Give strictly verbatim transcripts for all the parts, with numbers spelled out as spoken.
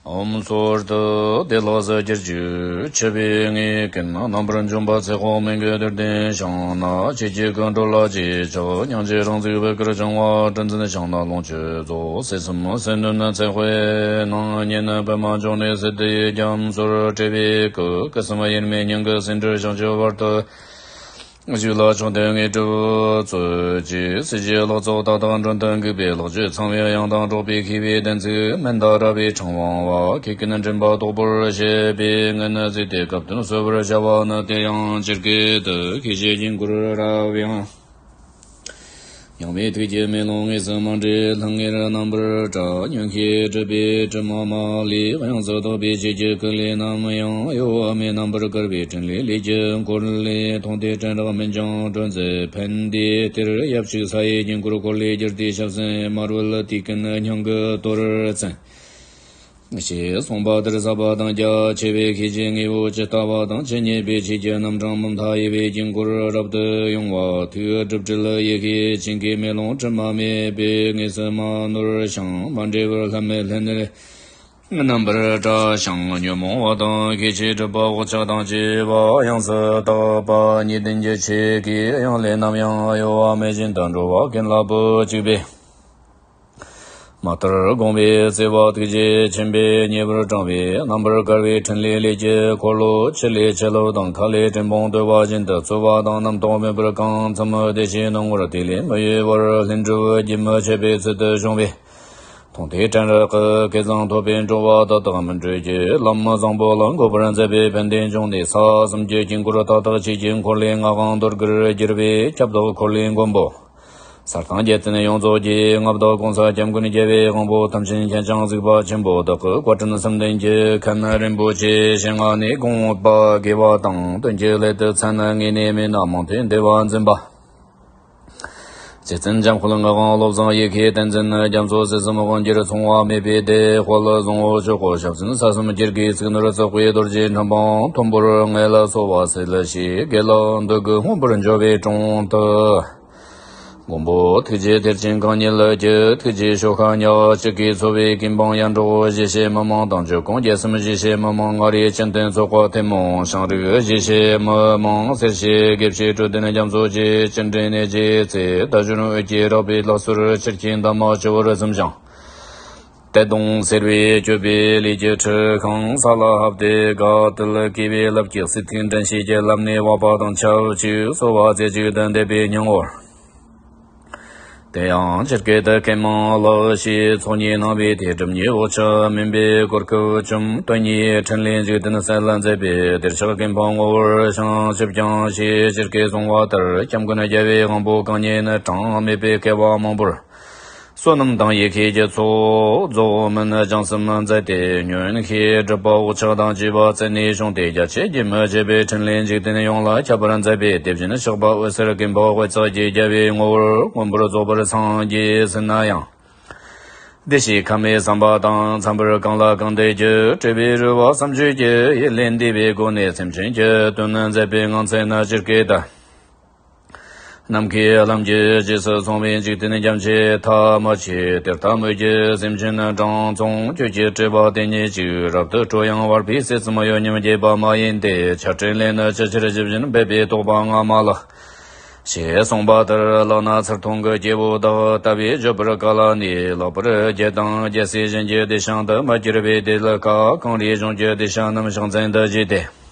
ཨོཾ་སྭ་སྟི། བདེ་ལེགས་སུ་གྱུར་ཅིག། འཆི་བའི་ངེས་ཀུན་རྣམ་པར་འཇོམས་པ་ཚེ་དཔག་མེད་ཀྱི་བདུད་དོན་ཞིང་ན་ཆོས་ཀྱི་སྐུ་འགྲོ་ལ་གཅིག་ཆགས། སྙིང་རྗེ་རང་གཟིགས་བོད་དཀར་བྱུང་བ། གྲུ་འཛིན་ཞིང་ན་ལོངས་སྤྱོད་རྫོགས། སྲིད་གསུམ་སེམས་དོན་ཚེ་དཔག་ནང་། ཉེ་གནས་པདྨ་འབྱུང་གནས་སིདྡྷི་ཡི་རྒྱ་མཚོར་བྲེས་པའི་སྐུ། སྐུ་གསུམ་དབྱེར་མེད་སྙིང་གི་ཟེའུ་འབྲུ་ཞིང་བཅུ་བར་དུ། བཞུགས་ལ་མཆོད་རྟེན་དངོས་གྲུབ་སྩོལ་ཅིག། སྲིད་ཞིའི་ལོ་ཙཱ་བཀའ་དང་མགྲོན་དུ་འགུགས་པའི་ལོ་རྒྱུས་ཚང་བའི་དབྱངས་དང་སྒྲོག་པའི་མཁས་པའི་བདེན་ཚིག་མན་དཱ་ར་བའི་ཕྲེང་བ་བ། མཁས་ཀུན་མགྲིན་པ་དོག་པོར་བྱེད་པའི་ངག་ནི་བརྫིས་ཏེ་སྐབས་དོན་གསོལ་བར་བྱ་བ་ནི། དེ་ཡང་ཇི་སྐད་དུ། ཤེས་བྱའི་དཀྱིལ་འཁོར་རབ་ཡངས། ཡངས་པའི་ཐུགས་ཀྱི་མེ་ལོང་དངོས་སུ་མ་འདྲེས་ལྷང་ངེར་རྣམ་པར་བཀྲ། ཉོན་ཤེས་སྒྲིབ་པའི་དྲི་མ་མ་ལུས། དབྱངས་སུ་དག་པའི་ཆོས་ཀྱི་སྐུ་ལས་རྣམ་གཡེང་། གཡོ་བ་མེད་རྣམ་པར་དཀར་བའི་ཕྲིན་ལས་ལས་ཀྱི་འཁོར་ལོས་མཐོང་སྟེ། སྤྲིན་རགས་མིན་ཀྱང་སྒྲོན་མཛད་ཕན་བདེའི་གཏེར། ཡབ་གཅིག་ས་ཡི་དཀྱིལ་འཁོར་འཁོར་ལོས་སྒྱུར་ཏེ། ཞབས་སེན་དམར་བོས་དུས་ཀུན་སྙིང་གི་དོར་ཚན། ཞེས་གསུངས་པ་ལྟར་ཟབ་པ་དང་རྒྱ་ཆེ་བའི་ཤེས་བྱའི་དངོས་པོ་ཇི་ལྟ་བ་དང་ཇི་སྙེད་པའི་ཆོས་ཀྱི་རྣམ་གྲངས་མུ་མཐའ་ཡས་པའི་དཀྱིལ་འཁོར་རབ་ཏུ་ཡོང་བ། ཐུགས་སྒྲུབ་སྤྲུལ་ཡེ་ཤེས་ཅན་གྱི་མེ་ལོང་དྲི་མ་མེད་པས་དངོས་སུ་མ་ནོར་ཞིང་མ་འབྲལ་བར་ལྷམ་མེ་ལྷན་ནེར་རྣམ་པར་བཀྲ་ཞིང་ཉོན་མོངས་པ་དང་ཤེས་བྱའི་སྒྲིབ་པ་འོག་ཆགས་དང་བཅས་པ་ཡོངས་སུ་དག་པ་ཉིད་ལྡན་གྱི་ཆོས་ཀྱི་དབྱིངས་ལས་ནམ་ཡང་གཡོ་བ་མེད་བཞིན་དུ་འགྲོ་བ་ཀུན་ལ་བུ་གཅིག་པའི། མ་ལྟར་དགོངས་པའི་བརྩེ་བ་ཐུགས་རྗེ་ཆེན་པོས་ཉེ་བར་དྲངས་པའི་རྣམ་པར་དཀར་བའི་ཕྲིན་ལས་ལས་ཀྱི་འཁོར་ལོ། ཆུ་ལས་ཆུ་ལོག་དང་མཁའ་ལས་སྤྲིན་ཕུང་བརྡོལ་བ་བཞིན་དུ་ཚོར་བ་དང་རྣམ་རྟོག་མེད་པར་གང་འཚམ་བདེ་ཆེན་སྣང་ངོར། དེ་ལས་མི་གཡོ་བར་ལྷུན་གྲུབ་རྒྱུན་མི་འཆད་པའི་ཚུལ་དུ་བྱུང་བས། མཐོང་ཐོས་དྲན་རེག་གི་སྐལ་བཟང་ཐོབ་པས། འགྲོ་བ་དག་དང་སྨིན་གྲོལ་གྱི་ལམ་བཟང་པོ་ལ་འགོད་པར་མཛད་པའི་ཕན་བདེ་འབྱུང་གནས། ས་གསུམ་གྱི་དཀྱིལ་འཁོར་མཐའ་དག་ཆོས་ཀྱི་འཁོར་ལོའི་མངའ་དབང་རྡོ་སྒུར་བསྒྱུར་བའི་ཁྱབ་བདག་འཁོར་ལོའི་མགོན་པོ། ས་དང་རྒྱལ་བསྟན་ཡོངས་རྫོགས་ཀྱི་མངའ་བདག་གོང་ས་སྐྱབས་མགོན་རྒྱལ་བའི་དབང་པོ་ཐམས་ཅད་མཁྱེན་ཅིང་གཟིགས་པ་ཆེན་པོ་བདག་གི་བཀའ་དྲིན་གསུམ་ལྡན་གྱི་མཁན་རིན་པོ་ཆེ་ཞལ་སྔ་ནས་དགོངས་པ་དགེ་བ་དང་དོན་གྱི་སླད་དུ་མཚན་དངོས་གནས་མེད་ན་མང་ཐོས་འདུལ་བ་འཛིན་པ། རྗེ་བཙུན་འཇམ་དཔལ་ངག་དབང་བློ་བཟང་ཡེ་ཤེས་བསྟན་འཛིན་རྒྱ་མཚོ་སྲིད་གསུམ་དབང་སྒྱུར་མཚུངས་པ་མེད་པའི་སྡེ་དཔལ་བཟང་པོ་ཆོས་སྐུ་ཞབས་སེན་ས་གསུམ་སྐྱེ་དགུའི་ཚིག་ནོར་བརྩེགས་པའི་རྡོ་རྗེ་ཕྲེང་བ་མཐོན་པོར་ངེས་ལ་གསོལ་བ་སྩལ་ལེ་ཞེས་དགེ་ལ་འདོད་དགུ་མངོན་པར་འབྱོར་བའི་དྲུང་དུ། མགོན་པོ་ཐུགས་རྗེ་གཏེར་ཆེན་གང་ཉིད་ཀྱི་ཐུགས་རྗེའི་ཆོ་ག་ཉག་གཅིག་གིས་འཚོ་བའི་ཀུན་སྤངས་ཡར་འབྲོག་གཞིས་བྱེས་མི་མང་དང་འཇུ་སྐོང་རྒྱལ་གསུམ་གཞིས་བྱེས་མི་མང་མངའ་རིས་སྤྱི་མཐུན་ཚོགས་པ་ཐུན་མོང་ཞིང་རིགས་གཞིས་བྱེས་མི་མང་སེར་བྱེས་དགེ་བཤེས་གྲོས་ལྡན་རྒྱ་མཚོ་བཅས་སྤྱི་འགྲོས་ནས་རྗེ་བཙུན་ད་གཞོན་འོད་ཀྱི་རགས་པའི་ལག་སོར་ཆུ་རྐྱེན་འདབ་མ་སྤྱི་བོར་ཟིན་ཞིང་། ཏེ་དུང་སེར་བའི་སྤྱོད་པའི་ལུས་ཀྱི་ཁྲི་ཁང་ས་ལ་ཕབ་སྟེ་དགའ་བཏུལ་དགེ་བའི་རླབས་ཀྱིས་སྲིད་མཐུན་དྲན་ཤེས་ཀྱི་ལམ་ནས་བབ་པ་དང་ཆབས་ཅིག་གསོལ་བ་རྩེ་གཅིག་ཏུ་འདེབས་པའི་སྙིང་པོར། དེ་ཡང་ཇི་སྐད་དུ་མཁས་མང་ལགས་ཞེས་ཚོགས་གཉིས་གནང་བའི་དེ་སྒྲུབ་གཉིས་འོག་ཆགས་མིན་པའི་གོ་སྐབས་བཅོམ། དོན་གཉིས་ཕྲིན་ལས་འཇིག་རྟེན་གསལ་ལ་མཛད་པའི་གདུལ་བྱ་ཀུན་སྤངས་ངོ་བོར་བྱང་ཆུབ་ཀྱང་ཞེས་ཇི་སྐད་གསུངས་པ་ལྟར་སྐྱབས་མགོན་རྒྱལ་བའི་དབང་པོ་གང་ཉིད་ནི་གྲངས་མེད་པའི་བསྐལ་པ་མང་པོར། བསོད་ནམས་དང་ཡེ་ཤེས་ཀྱི་ཚོགས་རྫོགས་སྨིན་སྦྱངས་སུ་མཛད་དེ་ཉོན་ཤེས་སྒྲིབ་པ་འོག་ཆགས་དང་བཅས་པ་རྩད་ནས་ཕྱུང་སྟེ་རྒྱ་ཆེ་རྒྱུན་མི་འཆད་པའི་ཕྲིན་ལས་འཇིག་རྟེན་ཡོངས་ལ་ཁྱབ་པར་མཛད་པའི་དེ་བཞིན་གཤེགས་པ་འོད་ཟེར་ཀུན་འཕགས་འོད་ཟེར་གྱི་རྒྱལ་བའི་ངོ་བོར་མངོན་པར་རྫོགས་པར་སངས་རྒྱས་ཟིན་ན་ཡང་། བདེ་གཤེགས་ཁམས་མེད་བསམ་པ་དང་འཚམ་པར་གང་ལ་གང་འདུལ་གྱི་སྤྲུལ་པའི་རོལ་པ་བསམ་བརྗོད་ཀྱི་ཡིད་ལས་འདས་པའི་སྒོ་ནས་སེམས་ཅན་གྱི་དོན་མཛད་པའི་ངང་ཚུལ་ནི་ཇི་སྐད་དུ། ནམ་མཁའི་ལམ་གྱི་རྗེས་སུ་སོང་བའི་འཇིག་རྟེན་རྒྱ་མཚོའི་མཐའ་མ་ཆད། དེར་ལྟ་མོད་ཀྱི་སེམས་ཅན་ནི་དྲང་སྲོང་ཁྱོད་ཀྱི་སྤྲུལ་པ་དེ་ཉིད་ཅིག་རབ་ཏུ་སྤྲོ་ཡང་བར་པའི་སྲིད་གསུམ་གཡོ་ཉམས་རྒྱས་པ་མ་ཡིན་ཏེ། ཆར་སྤྲིན་ལས་ནི་ཆུ་ཆར་ཇི་བཞིན་འབེབས་པའི་རྟོག་པ་སྔ་མ་ལགས། ཞེས་གསུངས་པ་ལྟར་ལག་ན་ཚུར་མཐོང་གི་སྐྱེ་བོ་དག་ལྟ་བས་བརྗོད་པར་དཀའ་ལ་ནི། ལྷག་པར་རྒྱལ་དང་རྒྱལ་སྲས་གཞན་གྱི་སྡེ་ཤིང་དུ་མ་གྱུར་པའི་དེ་ལ་ཁ་གངས་རིའི་ལྗོངས་ཀྱི་སྡེ་ཤིང་རྣམས་ཕྱག་འཚལ་དུ་བགྱིས་ཏེ།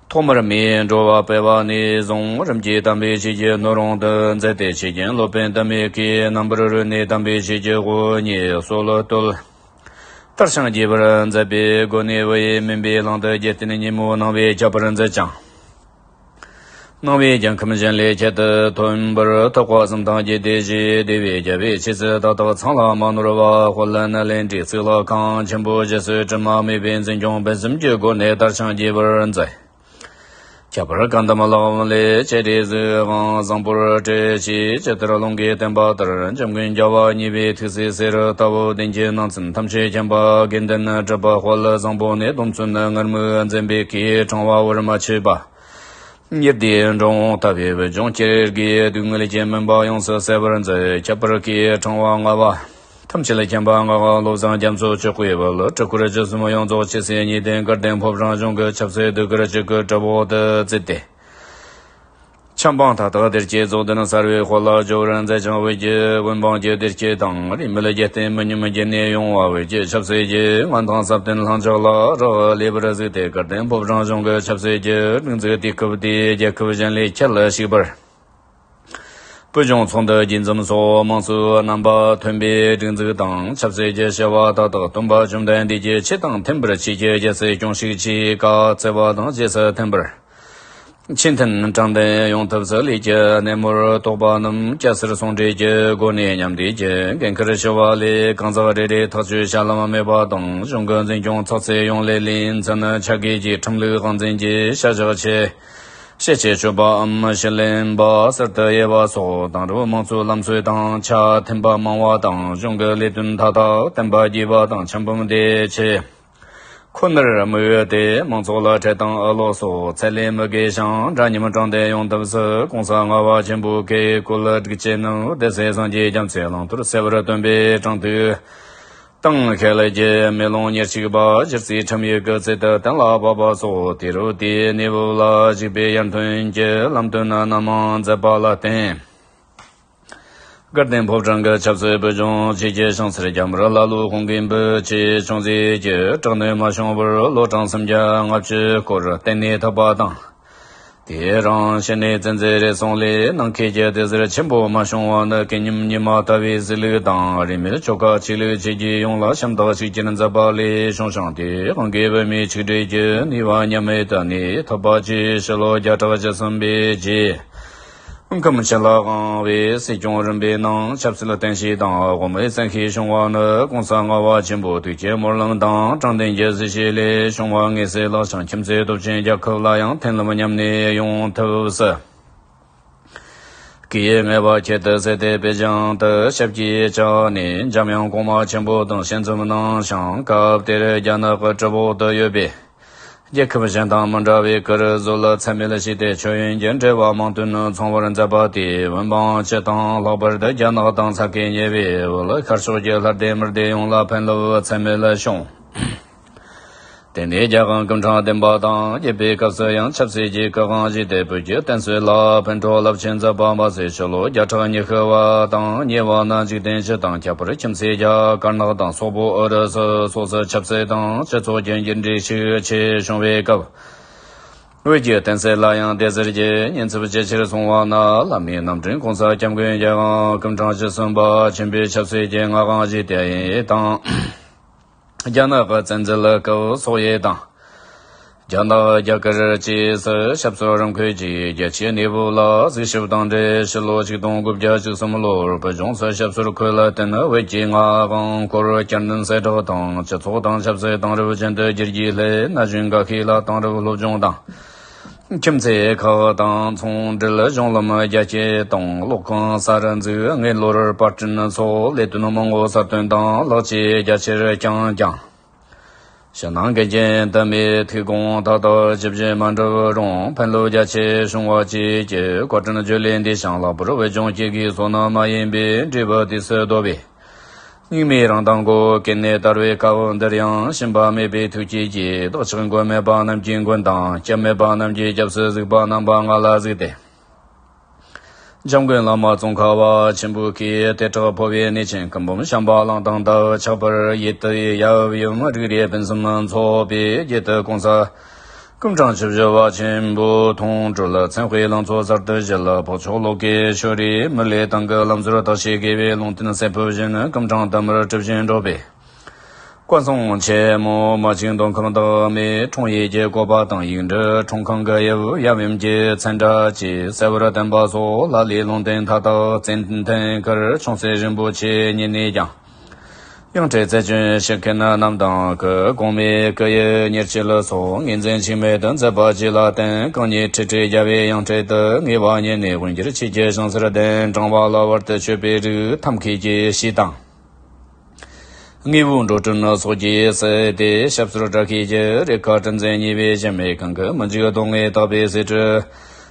ཐོག་མར་མིའི་འགྲོ་བ་སྤེལ་བ་ནས་བཟུང་རིམ་གྱིས་དམ་པའི་ཆོས་ཀྱི་སྣོད་རུང་དུ་མཛད་དེ། ཆོས་རྒྱལ་སློབ་དཔོན་དུ་མའི་སྐུའི་རྣམ་པར་རོལ་ནས་དམ་པའི་ཆོས་ཀྱི་དབུ་བརྙེས་སྲོལ་བཏོད། དར་ཞིང་རྒྱས་པར་མཛད་པའི་སྒོ་ནས་དབུ་ཡི་མུན་པའི་གླིང་དུ་རྒྱལ་བསྟན་ཉིན་མོ་གནང་བས་ཁྱབ་པར་མཛད་ཅིང་། གནང་བས་རྒྱལ་ཁམས་གཞན་ལས་ཁྱད་དུ་ཐོན་པར་ཐེག་པ་གསུམ་དང་རྒྱུད་སྡེ་བཞིའི་སྡེ་པའི་རྒྱལ་བའི་ཆོས་སྲིད་དག་དག་ཚང་ལ་མ་ནོར་བ་དཔལ་ནཱ་ལེནྡྲའི་གཙུག་ལག་ཁང་ཆེན་པོ་རྗེ་བཙུན་དྲི་མ་མེད་པས་འཛིན་སྐྱོང་སྤེལ་གསུམ་གྱི་སྒོ་ནས་དར་ཞིང་རྒྱས་པར་མཛད། ཁྱད་པར་བཀའ་གདམས་ལག་ལེན་བྱས་ཏེ་གཟི་དབང་བཟང་པོར་སྤྲས་ཤིང་། ཇི་ལྟར་ལུང་གིས་བསྟན་པ་ལྟར་འཇམ་མགོན་རྒྱལ་བ་གཉིས་པའི་ཐུགས་སྲས་གསེར་ལྟ་བུ་གདེང་ཅན་ནང་ཚན་ཐམས་ཅད་མཁྱེན་པ་དགེ་འདུན་གྲུབ་པ་དཔལ་བཟང་པོ་ནས་སྡོམ་བརྩོན་ངར་མོས་འཛིན་པའི་སྐུའི་ཕྲེང་བ་བར་མ་ཆད་པ། ཉི་ཟླའི་འགྲོ་འོང་ལྟ་བུའི་བོད་ལྗོངས་སྐྱེ་དགུའི་སྡུག་བསྔལ་གྱི་མུན་པ་ཡོངས་སུ་བསལ་བར་མཛད། ཁྱད་པར་སྐུའི་ཕྲེང་བ་ལྔ་པ། ཐམས་ཅད་མཁྱེན་པ་ངག་དབང་བློ་བཟང་རྒྱ་མཚོ་མཆོག་གི་བུ་སྤྲུལ་སྐུ་རིགས་ཀྱི་སྲས་མོ་ཡོངས་རྫོགས་ཆོས་སྲིད་གཉིས་ལྡན་དགའ་ལྡན་ཕོ་བྲང་གཞུང་གི་ཆབ་སྲིད་སྡེ་ཁག་གཅིག་གི་གྲུབ་འོག་ཏུ་བརྩིས་ཏེ། ཆབ་འབངས་མཐའ་དག་བདེ་སྐྱིད་རྫོགས་ལྡན་གསར་བའི་དཔལ་ལ་འབྱོར་བར་མཛད་ཅིང་། བོད་ཀྱི་བོད་འབངས་ཀྱི་བདེ་སྐྱིད་དང་རིས་མེད་རྒྱལ་བསྟན་མི་ཉམས་རྒྱུན་གནས་ཡོང་བ། བོད་ཀྱི་ཆབ་སྲིད་ཀྱི་མངའ་ཐང་ཟབ་བརྟན་ལྷིང་འཇགས་ལ་རག་ལས་པར་གཟིགས་ཏེ། དགའ་ལྡན་ཕོ་བྲང་གཞུང་གི་ཆབ་སྲིད་ཀྱི་སྒྲིག་འཛུགས་དུས་སྐབས་དེའི་རྒྱལ་ཁབ་གཞན་ལས་ཁྱད་ཞིག་པར། བོད་ལྗོངས་ཚོགས་འདུ་རྒྱས་འཛོམས་སོགས་དམངས་གཙོའི་རྣམ་པ་ཐོན་པའི་སྒྲིག་འཛུགས་དང་། ཆབ་སྲིད་ཀྱི་བྱ་བ་མཐའ་དག་སྟོན་པ་བཅོམ་ལྡན་འདས་ཀྱི་ཆེད་དང་མཐུན་པར་ཆོས་ཀྱི་རྒྱལ་སྲིད་སྐྱོང་ཞིང་གཅེས་ཀ་བརྩེ་བ་དང་རྗེས་སུ་མཐུན་པར་ཆོས་མཐུན་དྲང་བདེན་ཡོང་ཐབས་སུ། ལས་ཀྱི་སྣེ་མོར་གཏོགས་པ་རྣམས་སྐྱ་སེར་ཟུང་འབྲེལ་གྱི་སྒོ་ནས་མཉམ་འདུས་ཀྱི་འགན་ཁུར་ཞུ་བ་ལས། གང་ཟག་རེ་རེའི་ཐག་གཅོད་བྱ་ལམ་མེད་པ་དང་། གཞུང་གི་འཛིན་སྐྱོང་ཚགས་ཚུད་ཡོང་སླད། ལས་ཡུན་ཚུན་ཆ་བགོས་ཀྱིས་ཁྲིམས་ལུགས་དབང་འཛིན་གྱི་བྱ་གཞག་ཆེད། ཤེས་བྱའི་སྤྱོད་པའམ་ཞི་ལུས་པ་གསར་དུ་དབྱེ་བ་སོགས་དེང་རབས་དམངས་གཙོའི་ལམ་སྲོལ་དང་ཆ་མཐུན་པ་མང་བ་དང་། གཞུང་གི་ལས་དོན་མཐའ་དག་བསྟན་པ་རྒྱས་པ་དང་ཆབ་འབངས་བདེ་སྐྱིད་ཁོ་ནར་དམིགས་ཏེ། མང་ཚོགས་ལ་ཁྲལ་དང་ཨ་ལོག་སོགས་ཚད་ལས་མི་བརྒལ་ཞིང་། འདྲ་མཉམ་དྲང་བདེན་ཡོང་ཐབས་སུ། གོང་ས་ལྔ་པ་ཆེན་པོ་གིས་བཀོད་སྒྲིག་བྱས་ནོ། སྡེ་སྲིད་སངས་རྒྱས་རྒྱ་མཚོས་བླང་དོར་གསལ་བར་སྟོན་པའི་དྲང་ཐོས། དང་ཤེས་རིག་གི་མེ་ལོང་ཉེར་གཅིག་པ། གཞི་རྩའི་ཁྲིམས་ཡིག་གི་ཚུལ་དུ་གཏན་ལ་ཕབ་པ་སོགས། དུས་རབས་དེའི་གནས་བབ་ལ་གཞིགས་པའི་ཡར་ཐོན་གྱི་ལམ་སྟོན་སྣ་མང་མཛད་པ་ལ་བརྟེན། དགའ་ལྡན་ཕོ་བྲང་གི་ཆབ་སྲིད་བོད་ལྗོངས་ཆོས་ཀྱི་ཤང་སར་རྒྱ་དམར་ལ་ལུ་ཧོང་གིས་འབུད་ཆེད་བྱུང་རྩིས་ཀྱི་དྲག་གནོན་མ་བྱུང་བར། ལོ་གྲངས་སུམ་བརྒྱ་ལྔ་བཅུ་སྐོར་གཏན་ནས་ཐུབ་པ་དང་། དེ་རིང་ཕྱི་ནས་བཙན་འཛུལ་རེ་སོང་ལས། ནང་ཁུལ་གྱི་དེ་ཟུར་ཆེན་པོ་མ་བྱུང་བ་ནི། སྐུ་ཉིད་ཉི་མ་ལྟ་བུའི་གཟི་ལུགས་དང་། རིས་མེད་ཆོལ་ཁ་ཆོས་ལུགས་ཆོས་བརྒྱུད་ཡོངས་ལ་ཞབས་འདེགས་ཤུགས་ཆེར་མཛད་པ་ལས་བྱུང་ཞིང་། དེའི་དབང་གིས་བོད་མིའི་ཆིག་སྒྲིལ་གྱི་ནུས་པ་མཉམ་མེད་དུ་གནས་ཐུབ་པ་བཅས། ཕྱི་ལོ་བརྒྱ་ཕྲག་བཅུ་གསུམ་པའི་རྗེས། ཁམས་ཕྱི་ལ་དབང་བའི་སྲིད་སྐྱོང་རིམ་པའི་ནང་ཆབ་སྲིད་བརྟན་ཞིང་དང་དབུ་མའི་བཙན་ཤེད་བྱུང་བ་ནི། གོང་ས་ལྔ་པ་ཆེན་པོ་ཐུགས་ཀྱི་སྨོན་ལམ་དང་དྲང་བདེན་གྱི་གཟི་བརྗིད་ལས་བྱུང་བ་ངེས་གསལ་ལགས་ཤིང་། ཁྱིམ་མཚེས་སྟོབས་ཆེན་རྒྱལ་ཁབ་ལ་ཡང་མཐུན་ལམ་མཉམ་གནས་ཡོང་ཐབས་སུ། སྐུའི་ངལ་བ་ཁྱད་དུ་བསད་དེ་པེ་ཅིང་དུ་ཞབས་ཀྱིས་བཅགས་ནས། འཇམ་དབྱངས་གོང་མ་ཆེན་པོ་དང་ཞལ་འཛོམས་གནང་ཞིང་། སྐབས་དེར་རྒྱ་ནག་གི་གྲུབ་འོག་ཏུ་ཡོད་པའི། རྒྱལ་ཁབ་གཞན་དང་མི་འདྲ་བའི་གུར་བཟོ་ལ་མཚན་སྨད་བྱས་ཏེ། མཆོད་ཡོན་གྱི་འབྲེལ་བ་མང་དུ་ཚང་བར་མཛད་པ་དེས། བོད་འབངས་སྤྱི་དང་ལྷག་པར་དུ་རྒྱ་ནག་དང་ས་ཁུལ་ཉེ་བའི་བོད་ཤར་ཕྱོགས་ཀྱི་ལྷ་སྡེ་མི་སྡེ་ཡོངས་ལ་ཕན་རླབས་ཚད་མེད་བྱུང་། དེ་ནས་རྒྱལ་དབང་སྐུ་ཕྲེང་བདུན་པ་དང་བརྒྱད་པའི་སྐབས་སུ་ཡང་ཆབ་སྲིད་ཀྱི་སྐུ་དབང་བཞེས་ཏེ། བོད་ཀྱི་བསྟན་སྲིད་ལ་ཕན་གྲོགས་རླབས་ཆེན་མཛད་པ་མ་ཟད། ཕྱི་ལོ་བརྒྱ་ཕྲག་ཉི་ཤུ་བ་དང་ཉེ་བ་ན་འཇིག་རྟེན་སྤྱི་དང་ཁྱད་པར་ཁྱིམ་མཚེས་རྒྱ་དཀར་ནག་དང་སོག་པོ་ཨུ་རུ་སུ་སོགས་སུ་ཆབ་སྲིད་དང་སྤྱི་ཚོགས་ཀྱི་འགྱུར་འགྲོས་ཤུགས་ཆེ་བྱུང་བའི་སྐབས། བོད་ཀྱི་བསྟན་སྲིད་ལ་ཡང་བདེ་ཟེར་གྱི་ཉེན་ཚབས་ཇེ་ཆེར་སོང་བ་ན། བླ་མའི་རྣམ་འདྲེན་གོང་ས་སྐྱབས་མགོན་རྒྱལ་དབང་སྐུ་ཕྲེང་བཅུ་གསུམ་པ་ཆེན་པོས་ཆབ་སྲིད་ཀྱི་མངའ་དབང་བཞེས་ཏེ་དང་། རྒྱ་ནག་གི་བཙན་འཛུལ་སྐབས་སོག་ཡུལ་དང་། རྒྱ་ནག་རྒྱ་གར་བཅས་སུ་ཞབས་སོར་རང་འཁོད་ཀྱིས་རྒྱལ་སྤྱིའི་གནས་བབ་ལ་གཟིགས་ཞིབ་དང་འབྲེལ། ཕྱི་ལོ་ཆིག་སྟོང་དགུ་བརྒྱ་བཅུ་གསུམ་ལོར་བོད་ལྗོངས་སུ་ཞབས་སོར་འཁོད་ལ་བརྟེན། བོད་ཀྱི་མངའ་དབང་སྐོར་བསྐྱར་ནན་གསལ་བསྒྲགས་དང་། སྤྱི་ཚོགས་དང་ཆབ་སྲིད་དེང་རབས་ཅན་དུ་བསྒྱུར་རྒྱུའི་སླད་ན་གཞོན་འགའ་ཤས་ལ་དེང་རབས་སློབ་སྦྱོང་དང་། ཁྱིམ་མཚེས་ཁག་དང་ཚོང་འབྲེལ། གཞུང་ལམ་རྒྱ་སྐྱེད་དང་གློག་ཁང་གསར་འཛུགས། དངུལ་ལོར་པར་སྐྲུན་སོགས་ལས་དོན་མང་པོ་གསར་གཏོད་དང་ལག་བཅས་རྒྱ་ཆེར་བསྐྱངས་ཀྱང་། ཕྱི་ནང་འགལ་རྐྱེན་དུ་མའི་ཐུགས་དགོངས་མཐའ་དག་ཇི་བཞིན་མ་འགྲུབ་རུང་། ཕན་ལུགས་རྒྱ་ཆེ་བྱུང་བ་བཅས་ཀྱི་བཀའ་དྲིན་བརྗོད་ལས་འདས་ཤིང་། ལྷག་པར་བོད་ལྗོངས་སྐྱེ་དགུའི་བསོད་ནམས་མ་ཡིན་པའི་འབྲས་བུ་དུས་སུ་བདོ་བས། སྙིགས་མའི་རང་མདངས་སྒོ་ཀུན་ནས་དར་བའི་སྐབས་འདིར་ཡང་། ཞུམ་པ་མེད་པའི་ཐུགས་བསྐྱེད་ཀྱིས་བདག་ཅག་མགོན་མེད་པ་རྣམས་ཀྱི་མགོན་དང་། སྐྱབས་མེད་པ་རྣམས་ཀྱི་སྐྱབས་སུ་གཟིགས་པ་རྣམ་པ་ལྔ་ལ་གཟིགས་ཏེ། འཇམ་མགོན་བླ་མ་ཙོང་ཁ་པ་ཆེན་པོ་གིས་དེ་དྲག་འཕོ་བའི་གནས་ཆེན་སྐུ་འབུམ་བྱམས་པ་གླིང་དང་དུ་ཆགས་པར། ཡུལ་དུ་ཡབ་ཡུམ་རིགས་རུས་སྤུན་གསུམ་འཚོགས་པའི་རྒྱུད་དུ་གོང་ས་སྐུ་ཕྲེང་བཅུ་བཞི་པ་ཆེན་པོ་མཐོང་གྲོལ་མཚན་དཔེའི་ལང་ཚོ་གསར་དུ་བཞད་ལ། འཕགས་མཆོག་ལོ་ཀེ་ཤྭ་རིའི་མི་ལུས་དང་གི་ལམ་ཟུར་དག་བྱེད་དགེ་བའི་ལུང་བསྟན་གསེར་ཕུབ་བཞིན་སྐུ་ཕྲེང་དུ་མར་གྲུབ་ཅིང་འགྲོ་བས། བཀའ་སྲུང་ཆེན་མོ་མ་གཅིག་མདོ་ཁམས་དག་མའི་འཁྲུངས་ཡུལ་གྱི་བཀོད་པ་དང་། ཡིག་འབྲུ་འཁྲུངས་ཁང་གི་ཡབ་ཡབ་ཡུམ་གྱི་མཚན་འདྲ་བཅས་གསལ་བར་བསྟན་པ་སོགས། ལ་ལའི་ལུང་བསྟན་མཐའ་དག་ཙན་དན་ཁར་ཆུང་སྲིད་རིན་པོ་ཆེ་ཉིད་ནས་ཀྱང་། ཡང་ཁྲིད་རྩད་གཅོད་ཞུ་མཁན་རྣམས་དང་། སྐུ་གོང་མའི་སྐུ་ཡི་ཉེར་སྤྱོད་ལ་སོགས་ངོས་འཛིན་ཆིག་མེད་དུ་མཛད་པ་བཅས་ལ་བརྟེན། གང་ཉིད་ཁྲི་ཁྲི་རྒྱལ་བའི་ཡང་ཁྲིད་དུ་ངེས་པ་ཉིད་ནས་དབུ་འགྱུར་ཆོས་ཀྱི་ཞིང་སར་གདན་དྲངས་པ་ལ། བར་དུ་མཆོད་པའི་རིགས་ཐབས་མཁས་ཀྱི་ཞུས་དང་། དངོས་པོའི་འགྲོ་གྲོན་སོགས་ཀྱིས་བསུས་ཏེ། ཞབས་སོར་བཀྲ་ཤིས་ཀྱི་རེ་ཁ་དྲིན་མཛད་ཉེ་བའི་གཞན་མི་གང་གི་མི་འཇིགས་གདོང་ལྔས་དག་པའི་གསེར་ཁྲི་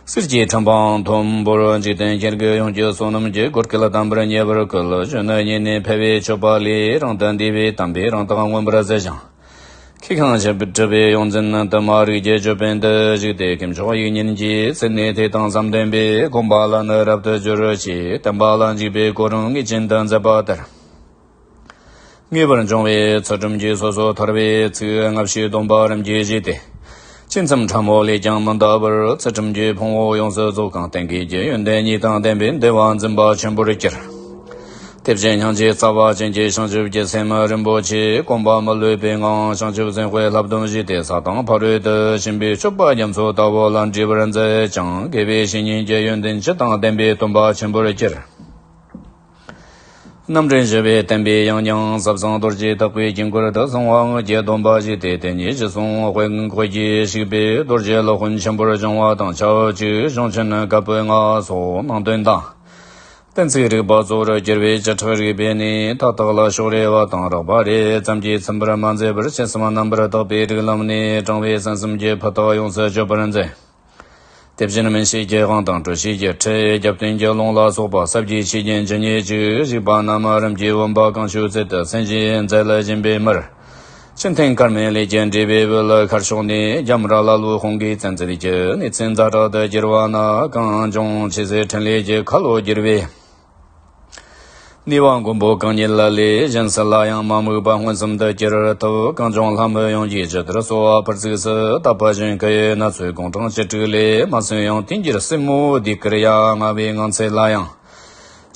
གསེར་གྱི་ཁྲི་འཕང་མཐོན་པོར་འཇིག་རྟེན་ཁྱེར་གི་ཡོངས་ཀྱི་བསོད་ནམས་ཀྱི་གོར་སྐལ་དམ་པར་མཉེས་པར་བསྐུལ། གཞོན་ནུ་ཉིད་ནས་འཕེལ་བའི་མཆོད་པ་ལས། རང་དུ་འདས་པའི་དམ་པའི་རང་རྟགས་མངོན་པར་མཛད་ཅིང་། ཁེ་ཁང་ཆེན་པོར་གྲུབ་པའི་ཡོངས་འཛིན་དུ་མ་རིགས་ཀྱི་ཅོད་པན་དུ་བཞུགས་ཏེ། མཁས་མཆོག་དབྱིག་གཉེན་གྱི་སེམས་ནི་དེ་དང་བསམ་ལྡན་པས། སྒོམ་པ་ལ་ནི་རབ་ཏུ་སྦྱོར་ཞེས། བསྟན་པ་ལ་འཇུག་པའི་གོ་རིམ་ངེས་ཅན་དུ་མཛད་པ་ལྟར། ངེས་པར་འབྱུང་བའི་ཚུལ་ཁྲིམས་ཀྱི་སོ་སོར་ཐར་བའི་ཚིག་སྔ་ཕྱིའི་སྡོམ་པ་རིམ་གྱིས་བཞེས་ཏེ། ཅི་མཚམས་ཕྲ་མོ་ལས་ཀྱང་མི་འདའ་བར། ཚུལ་ཁྲིམས་ཀྱི་ཕུང་པོ་ཡོངས་སུ་རྫོགས་ཤིང་། གཏན་གྱི་ཡོན་ཏན་གཉིས་དང་ལྡན་པའི་བདེ་བ་འཛིན་པ་ཆེན་པོར་གྱུར། དེ་བཞིན་སྙིང་རྗེ་རྩ་བ་ཅན་གྱི་བྱང་ཆུབ་ཀྱི་སེམས་རིན་པོ་ཆེ། གོམས་པ་མི་ལུས་པའི་ངང་བྱང་ཆུབ་སེམས་དཔའི་བསླབ་སྡོམ་བཞེས་ཏེ། ས་དང་ཕ་རོལ་ཏུ་ཕྱིན་པའི་སྤྱོད་པ་རྒྱ་མཚོ་ལྟ་བུ་ལ་འདྲིས་པར་མཛད་ཅིང་། དགེ་བའི་བཤེས་གཉེན་གྱི་ཡོན་ཏན་བཅུ་དང་ལྡན་པའི་སྟོན་པ་ཆེན་པོར་གྱུར། རྣམ་འདྲེན་བཞི་པའི་བསྟན་པའི་ཡང་སྙིང་ཟབ་གསང་རྡོ་རྗེ་བརྟག་པའི་དཀྱིལ་འཁོར་དུ་སོང་བ་དངོས་ཀྱི་སྡོམ་པ་བཞེས་ཏེ། དེ་ཉིད་གཞི་གསུང་དཔེ་དཔེ་གྱིས་ཞིག་པའི་རྡོ་རྗེ་སློབ་དཔོན་ཆེན་པོར་བྱུང་བ་དང་། ཆབས་ཅིག་གཞུང་ཆེན་བཀའ་པོད་ལྔ་སོགས་ནང་དོན་དང་། གཏན་ཚིགས་རིག་པ་གཙོ་བོར་གྱུར་པའི་བཅུ་ཕྲག་རིག་པས་ནི། མཐའ་དག་ལ་ཕྱོགས་རེ་བ་དང་རགས་པ་རེ་ཙམ་གྱིས་ཚིམ་པར་མ་མཛད་པར། ཕྱི་སེམས་རྣམ་པར་དག་པའི་རིགས་ལམ་ནས་དྲང་བའི་ས་གསུམ་གྱི་ཕུ་ཐག་ཡོངས་སུ་གཅོད་པར་མཛད། དེ་བཞིན་སྨིན་བྱེད་ཀྱི་དབང་དང་སྤྲོས་བྱེད་ཀྱི་ཁྲིད། རྒྱབ་རྟེན་གྱི་ལུང་ལ་སོགས་པ་ཟབ་རྒྱས་ཆོས་ཀྱི་འབྱུང་གནས་ཀྱི་རིག་པ་རྣམས་རིམ་གྱིས་བུམ་པ་གང་བྱོའི་ཚུལ་དུ་གསན་བཞིན་མཛད་ལ། སྦྱིན་པའི་མར་ཆུ་འཐེན་དཀར་མེ་ལས་ཀྱི་འབྲས་བུའི་དབུལ། ཤར་ཕྱོགས་ནས་རྒྱ་མར་ཀླ་ཀློའི་དཔུང་གིས་བཙན་འཛུལ་གྱི་གནས་ཚུལ་ཛ་དྲག་ཏུ་གྱུར་པ་ན། གངས་ལྗོངས་ཆོས་སྲིད་ཕྲིན་ལས་ཀྱི་ཁ་ལོ་བསྒྱུར་བའི་ནུས་པ་མགོན་པོ་གང་ཉིད་ལ་ལས། གཞན་སུ་ལ་ཡང་མ་དམིགས་པ་མངོན་སུམ་དུ་གྱུར་ཐུབ། གངས་ལྗོངས་ལྷ་མི་ཡོངས་ཀྱིས་ཇི་ལྟར་གསོལ་བ་ཕུར་ཚུགས་སུ་བཏབ་པ་བཞིན། བཀའ་ཡི་ན་ཚོད་དགུང་གྲངས་བཅུ་དྲུག་ལས་མ་སོན་ཡང་། དུས་འགྱུར་སྲིན་མོའི་ཟློས་གར་ཡང་། ང་བའི་ངང་ཚུལ་ལ་ཡང་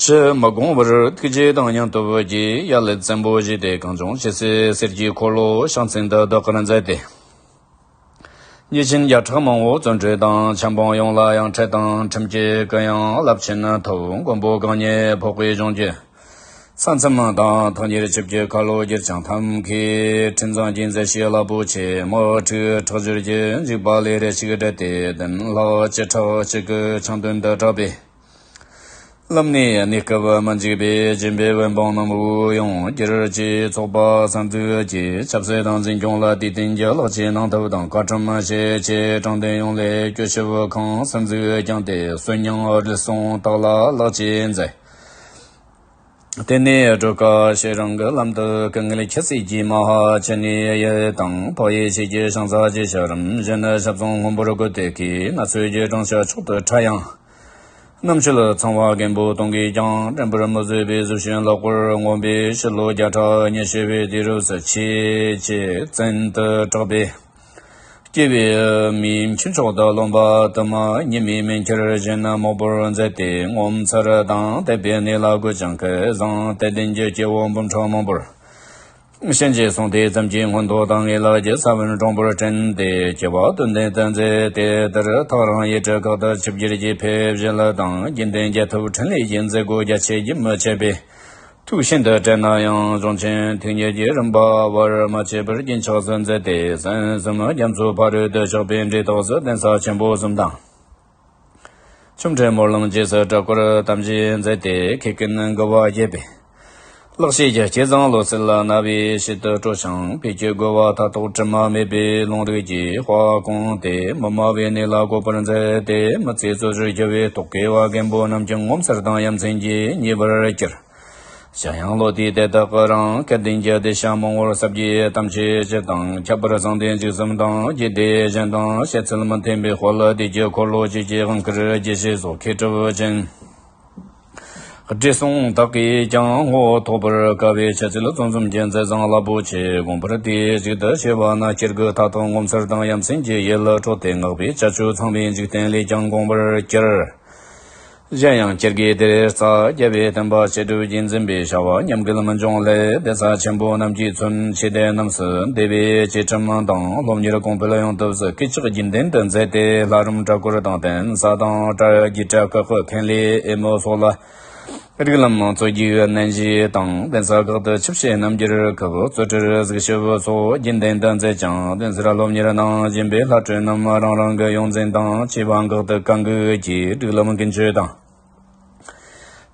ཕྱིར་མི་དགོངས་པར། ཐུགས་རྗེ་དང་སྙིང་སྟོབས་ཀྱིས་ཡ་ལན་བཙན་པོ་བཞེས་ཏེ། གངས་ལྗོངས་ཆོས་སྲིད་གསེར་གྱི་འཁོར་ལོ་ཕྱག་མཚན་དུ་བདག་གིར་མཛད་དེ། ཉེས་ཅན་བརྒྱ་ཕྲག་མང་པོ་བཙོན་གྲོལ་དང་། ཆབ་འབངས་ཡོངས་ལ་ཡང་ཁྲལ་དང་ཁྲིམས་ཀྱི་གུ་ཡངས་རླབས་ཆེན་ཐོབ། མགོན་པོ་གང་ཉིད་འཕགས་པའི་ལྗོངས་ཀྱི་ས་མཚམས་དང་ཐག་ཉེར་ཆིབས་ཀྱི་ཁ་ལོ་བསྒྱུར་ཞིང་། ཐབས་མཁས་ཕྲིན་བཟང་གིས་མཛད་བྱས་རླབས་པོ་ཆེ། དམག་འཁྲུག་ཁྲག་སྦྱོར་གྱི་འཇིགས་པ་ལས་རེ་ཞིག་བསྒྲལ་ཏེ། བདུན་ལྷག་བཅུ་ཕྲག་གཅིག་གི་ཆང་བདུན་དུ་གྲགས་པའི་ལམ་ནས་གནས་སྐབས་མི་འཇིག་པའི་སྦྱིན་པའི་འོད་འབུམ་རྣམས་དབུགས་དབྱུང་གྱུར་ཅིག། ཚོགས་པ་གསར་འཛུགས་ཀྱིས་ཆབ་སྲིད་དང་འཛིན་སྐྱོང་ལ་དུས་བསྟུན་གྱི་ལེགས་ཆའི་གནང་ཐབས་དང་། བཀའ་ཁྲིམས་ཤེས་ཆེད་དྲང་བདེན་ཡོངས་ལས་སྐྱོབ་ཞིབ་ཁང་གསར་འཛུགས་བསྐྱངས་ཏེ། གསོན་ཉམས་རིལ་སུངས་དག་ལ་ལེགས་སྐྱེས་མཛད། དེ་ནས་སྒྲོལ་དཀར་ཤེས་རིང་གི་ལམ་དུ་སྐུ་ངལ་ཁྱད་བསད་ཀྱིས་མ་ཧཱ་ཅི་ནའི་ཡུལ་དང་། འཕགས་ཡུལ་ཆོས་ཀྱི་ཞིང་ས་ཇི་ཆགས་རིམ་བཞིན་ཞབས་ཟུང་མངོན་པར་བཀོད་དེ། གིས་ན་ཚོད་ཀྱི་གྲང་ཤ་མཆོག་ཏུ་ཕྲ་ཡང་། རྣམ་དཔྱོད་ཚངས་པ་རྒན་པོ་སྟོང་གིས་ཀྱང་། དྲན་པར་མི་བཟོད་པའི་གཟི་བྱིན་ལོག་པར་མངོན་པས། ཕྱི་ལོ་བརྒྱ་ཕྲག་ཉི་ཤུ་པའི་དུས་རབས་སུ་ཆེས་ཆེས་བཙན་དུ་གྲགས་པའི་སྐྱེ་བའི་མིའི་ཁྱུ་མཆོག་ཏུ་རློམ་པ་དུ་མ། ཉི་མའི་མེ་ཁྱེར་བཞིན་མོག་པོར་མཛད་དེ། ངོ་མཚར་དང་དད་པའི་གནས་ལ་འགོད་ཅིང་། སྐུ་གཟུངས་དད་ལྡན་གྱི་སྐྱེ་བོ་འབུམ་ཕྲག་མང་པོར་བྱིན་གྱིས་གསུངས་ཏེ། ཙམ་གྱིས་མངོན་མཐོ་དང་ངེས་ལེགས་ཀྱི་ས་བོན་དྲོངས་པར་བསྟན་ཏེ། སྐྱེ་བ་དོན་ལྡན་དུ་མཛད་དེ། དེར་ཐག་རིང་ཡུལ་གྲུ་ཁག་ཏུ་ཆིབས་བསྒྱུར་གྱིས་ཕེབས་བཞིན་ལ་དང་། དགེ་འདུན་རྒྱལ་ཐབས་འཕྲིན་ལས་ཀྱི་མཛད་སྒོ་རྒྱ་ཆེ་རྒྱུན་མི་ཆད་པས། ཐུགས་ཤིན་ཏུ་དྲན་ན་ཡང་། གཞུང་ཆེན་ཐུགས་ཉིད་ཀྱི་རིམ་པ་བར་མ་ཆད་པར་རྒྱུན་ཆགས་སུ་མཛད་དེ། ཟན་གསུམ་རྒྱ་མཚོའི་ཕ་རོལ་ཏུ་ཕྱོགས་པའི་འབྲས་རྟགས་སུ་གདན་ས་ཆེན་པོ་གསུམ་དང་། ཆུ་འབྲས་སྨོན་ལམ་རྗེས་སུ་དྲག་པར་དམ་བཞེས་མཛད་དེ། ཁེ་ཀུན་མགུ་བ་བརྒྱད་པའི་ལེགས་བཤད་ཀྱི་སྐྱེས་བཟང་བློ་གསལ་རྣ་བའི་ཞལ་དུ་སྤྲོ་ཞིང་། ཕས་ཀྱི་རྒོལ་བ་མཐའ་རྟོགས་དྲི་མ་མེད་པའི་ལུང་རིགས་ཀྱི་དཔལ་བསྐུངས་ཏེ། མི་སྨྲ་བའི་གནས་ལ་འགོད་པར་མཛད་དེ། མི་ཚེའི་རྩོད་གཞིར་གྱུར་པའི་རྟོག་གེ་བ་རྒན་པོ་རྣམས་ཀྱང་ངོ་མཚར་དང་ཡ་མཚན་གྱིས་མཉེས་པར་གྱུར། གཞན་ཡང་བློ་དེའི་དེ་དག་གི་རང་སྐལ་ལྡན་གྱི་སྡེ་ཤ་མང་བོར་ཟབ་རྒྱས་དམ་ཆོས་སྤྱི་དང་། ཁྱད་པར་གསང་བདེ་འཇིགས་གསུམ་དང་རྒྱུད་སྡེ་གཞན་དང་བཤད་ཚུལ་མི་མཐུན་པའི་དཔལ་དུས་ཀྱི་འཁོར་ལོ་བཅུད་ཀྱི་དབང་བསྐུར་རྒྱས་བཤད་སོགས་མཁས་གྲུབ་ཅན་བགྲེས་སོང་དག་གིས་ཀྱང་ངོ་ཐོག་པར་དཀའ་བའི་ཆ་ཚུལ་ཙུམ་ཙུམ་གྱི་མཛད་བཟང་རླབས་པོ་ཆེ། དགོངས་པར་དེའི་གཞུག་ཏུ་བྱས་པ་ན། སྐྱེ་རྒུའི་མཐའ་དག་ངོ་མཚར་དང་ཡ་མཚན་གྱི་ཡིད་ལ་འཕྲོག་སྟེ། བསྔགས་པའི་བྱ་སྤྱོད་ཚང་མས་འཇིག་རྟེན་ལས་ཀྱང་འགོངས་པར་གྱུར། གཞན་ཡང་སྐྱེ་རྒུའི་སྡེར་རྩ་རྒྱལ་བའི་བསྟན་པ་ཕྱི་སྒྲུབ་རྒྱུན་འཛིན་པའི་བྱ་བ་ཉམས་རྒུད་མི་འབྱུང་སླད། གདན་ས་ཆེན་པོ་རྣམས་ཀྱིས་མཚོན་ཆོས་སྡེ་རྣམས་སུ་འདུས་པའི་བཅས་ཁྲིམས་དང་སློབ་གཉེར་གོང་འཕེལ་ཡོང་ཐབས་སུ་སྐུལ་ལྕག་རྒྱུན་ལྡན་དུ་མཛད་དེ། ལྷ་རམས་གྲྭ་སྐོར་དང་གདན་ས་དང་གྲྭ་རྒྱུད་གྲྭ་ཁག་གི་མཁན་ལས་ཨེ་མོ་སོགས་ལ་རིགས་ལམ་གཙོ་རྒྱུགས་ནན་བཞེས་དང་། གདན་ས་ཁག་ཏུ་ཆིབས་ཞལ་རྣམ་འགྱུར་སྐབས་རྩོད་གྲོལ་གཟིགས་ཞིབ་སོགས་རྒྱུན་ལྡན་དུ་མཛད་ཅིང་། གདན་སར་སློབ་གཉེར་གནང་བཞིན་པའི་ལྷ་གྲྭ་རྣམས་རང་རང་གི་ཡོངས་འཛིན་དང་བཅས་པ་འགག་ཏུ་བཀའ་འགུགས་ཀྱིས་སྒྲིག་ལམ་ཀུན་སྤྱོད་དང་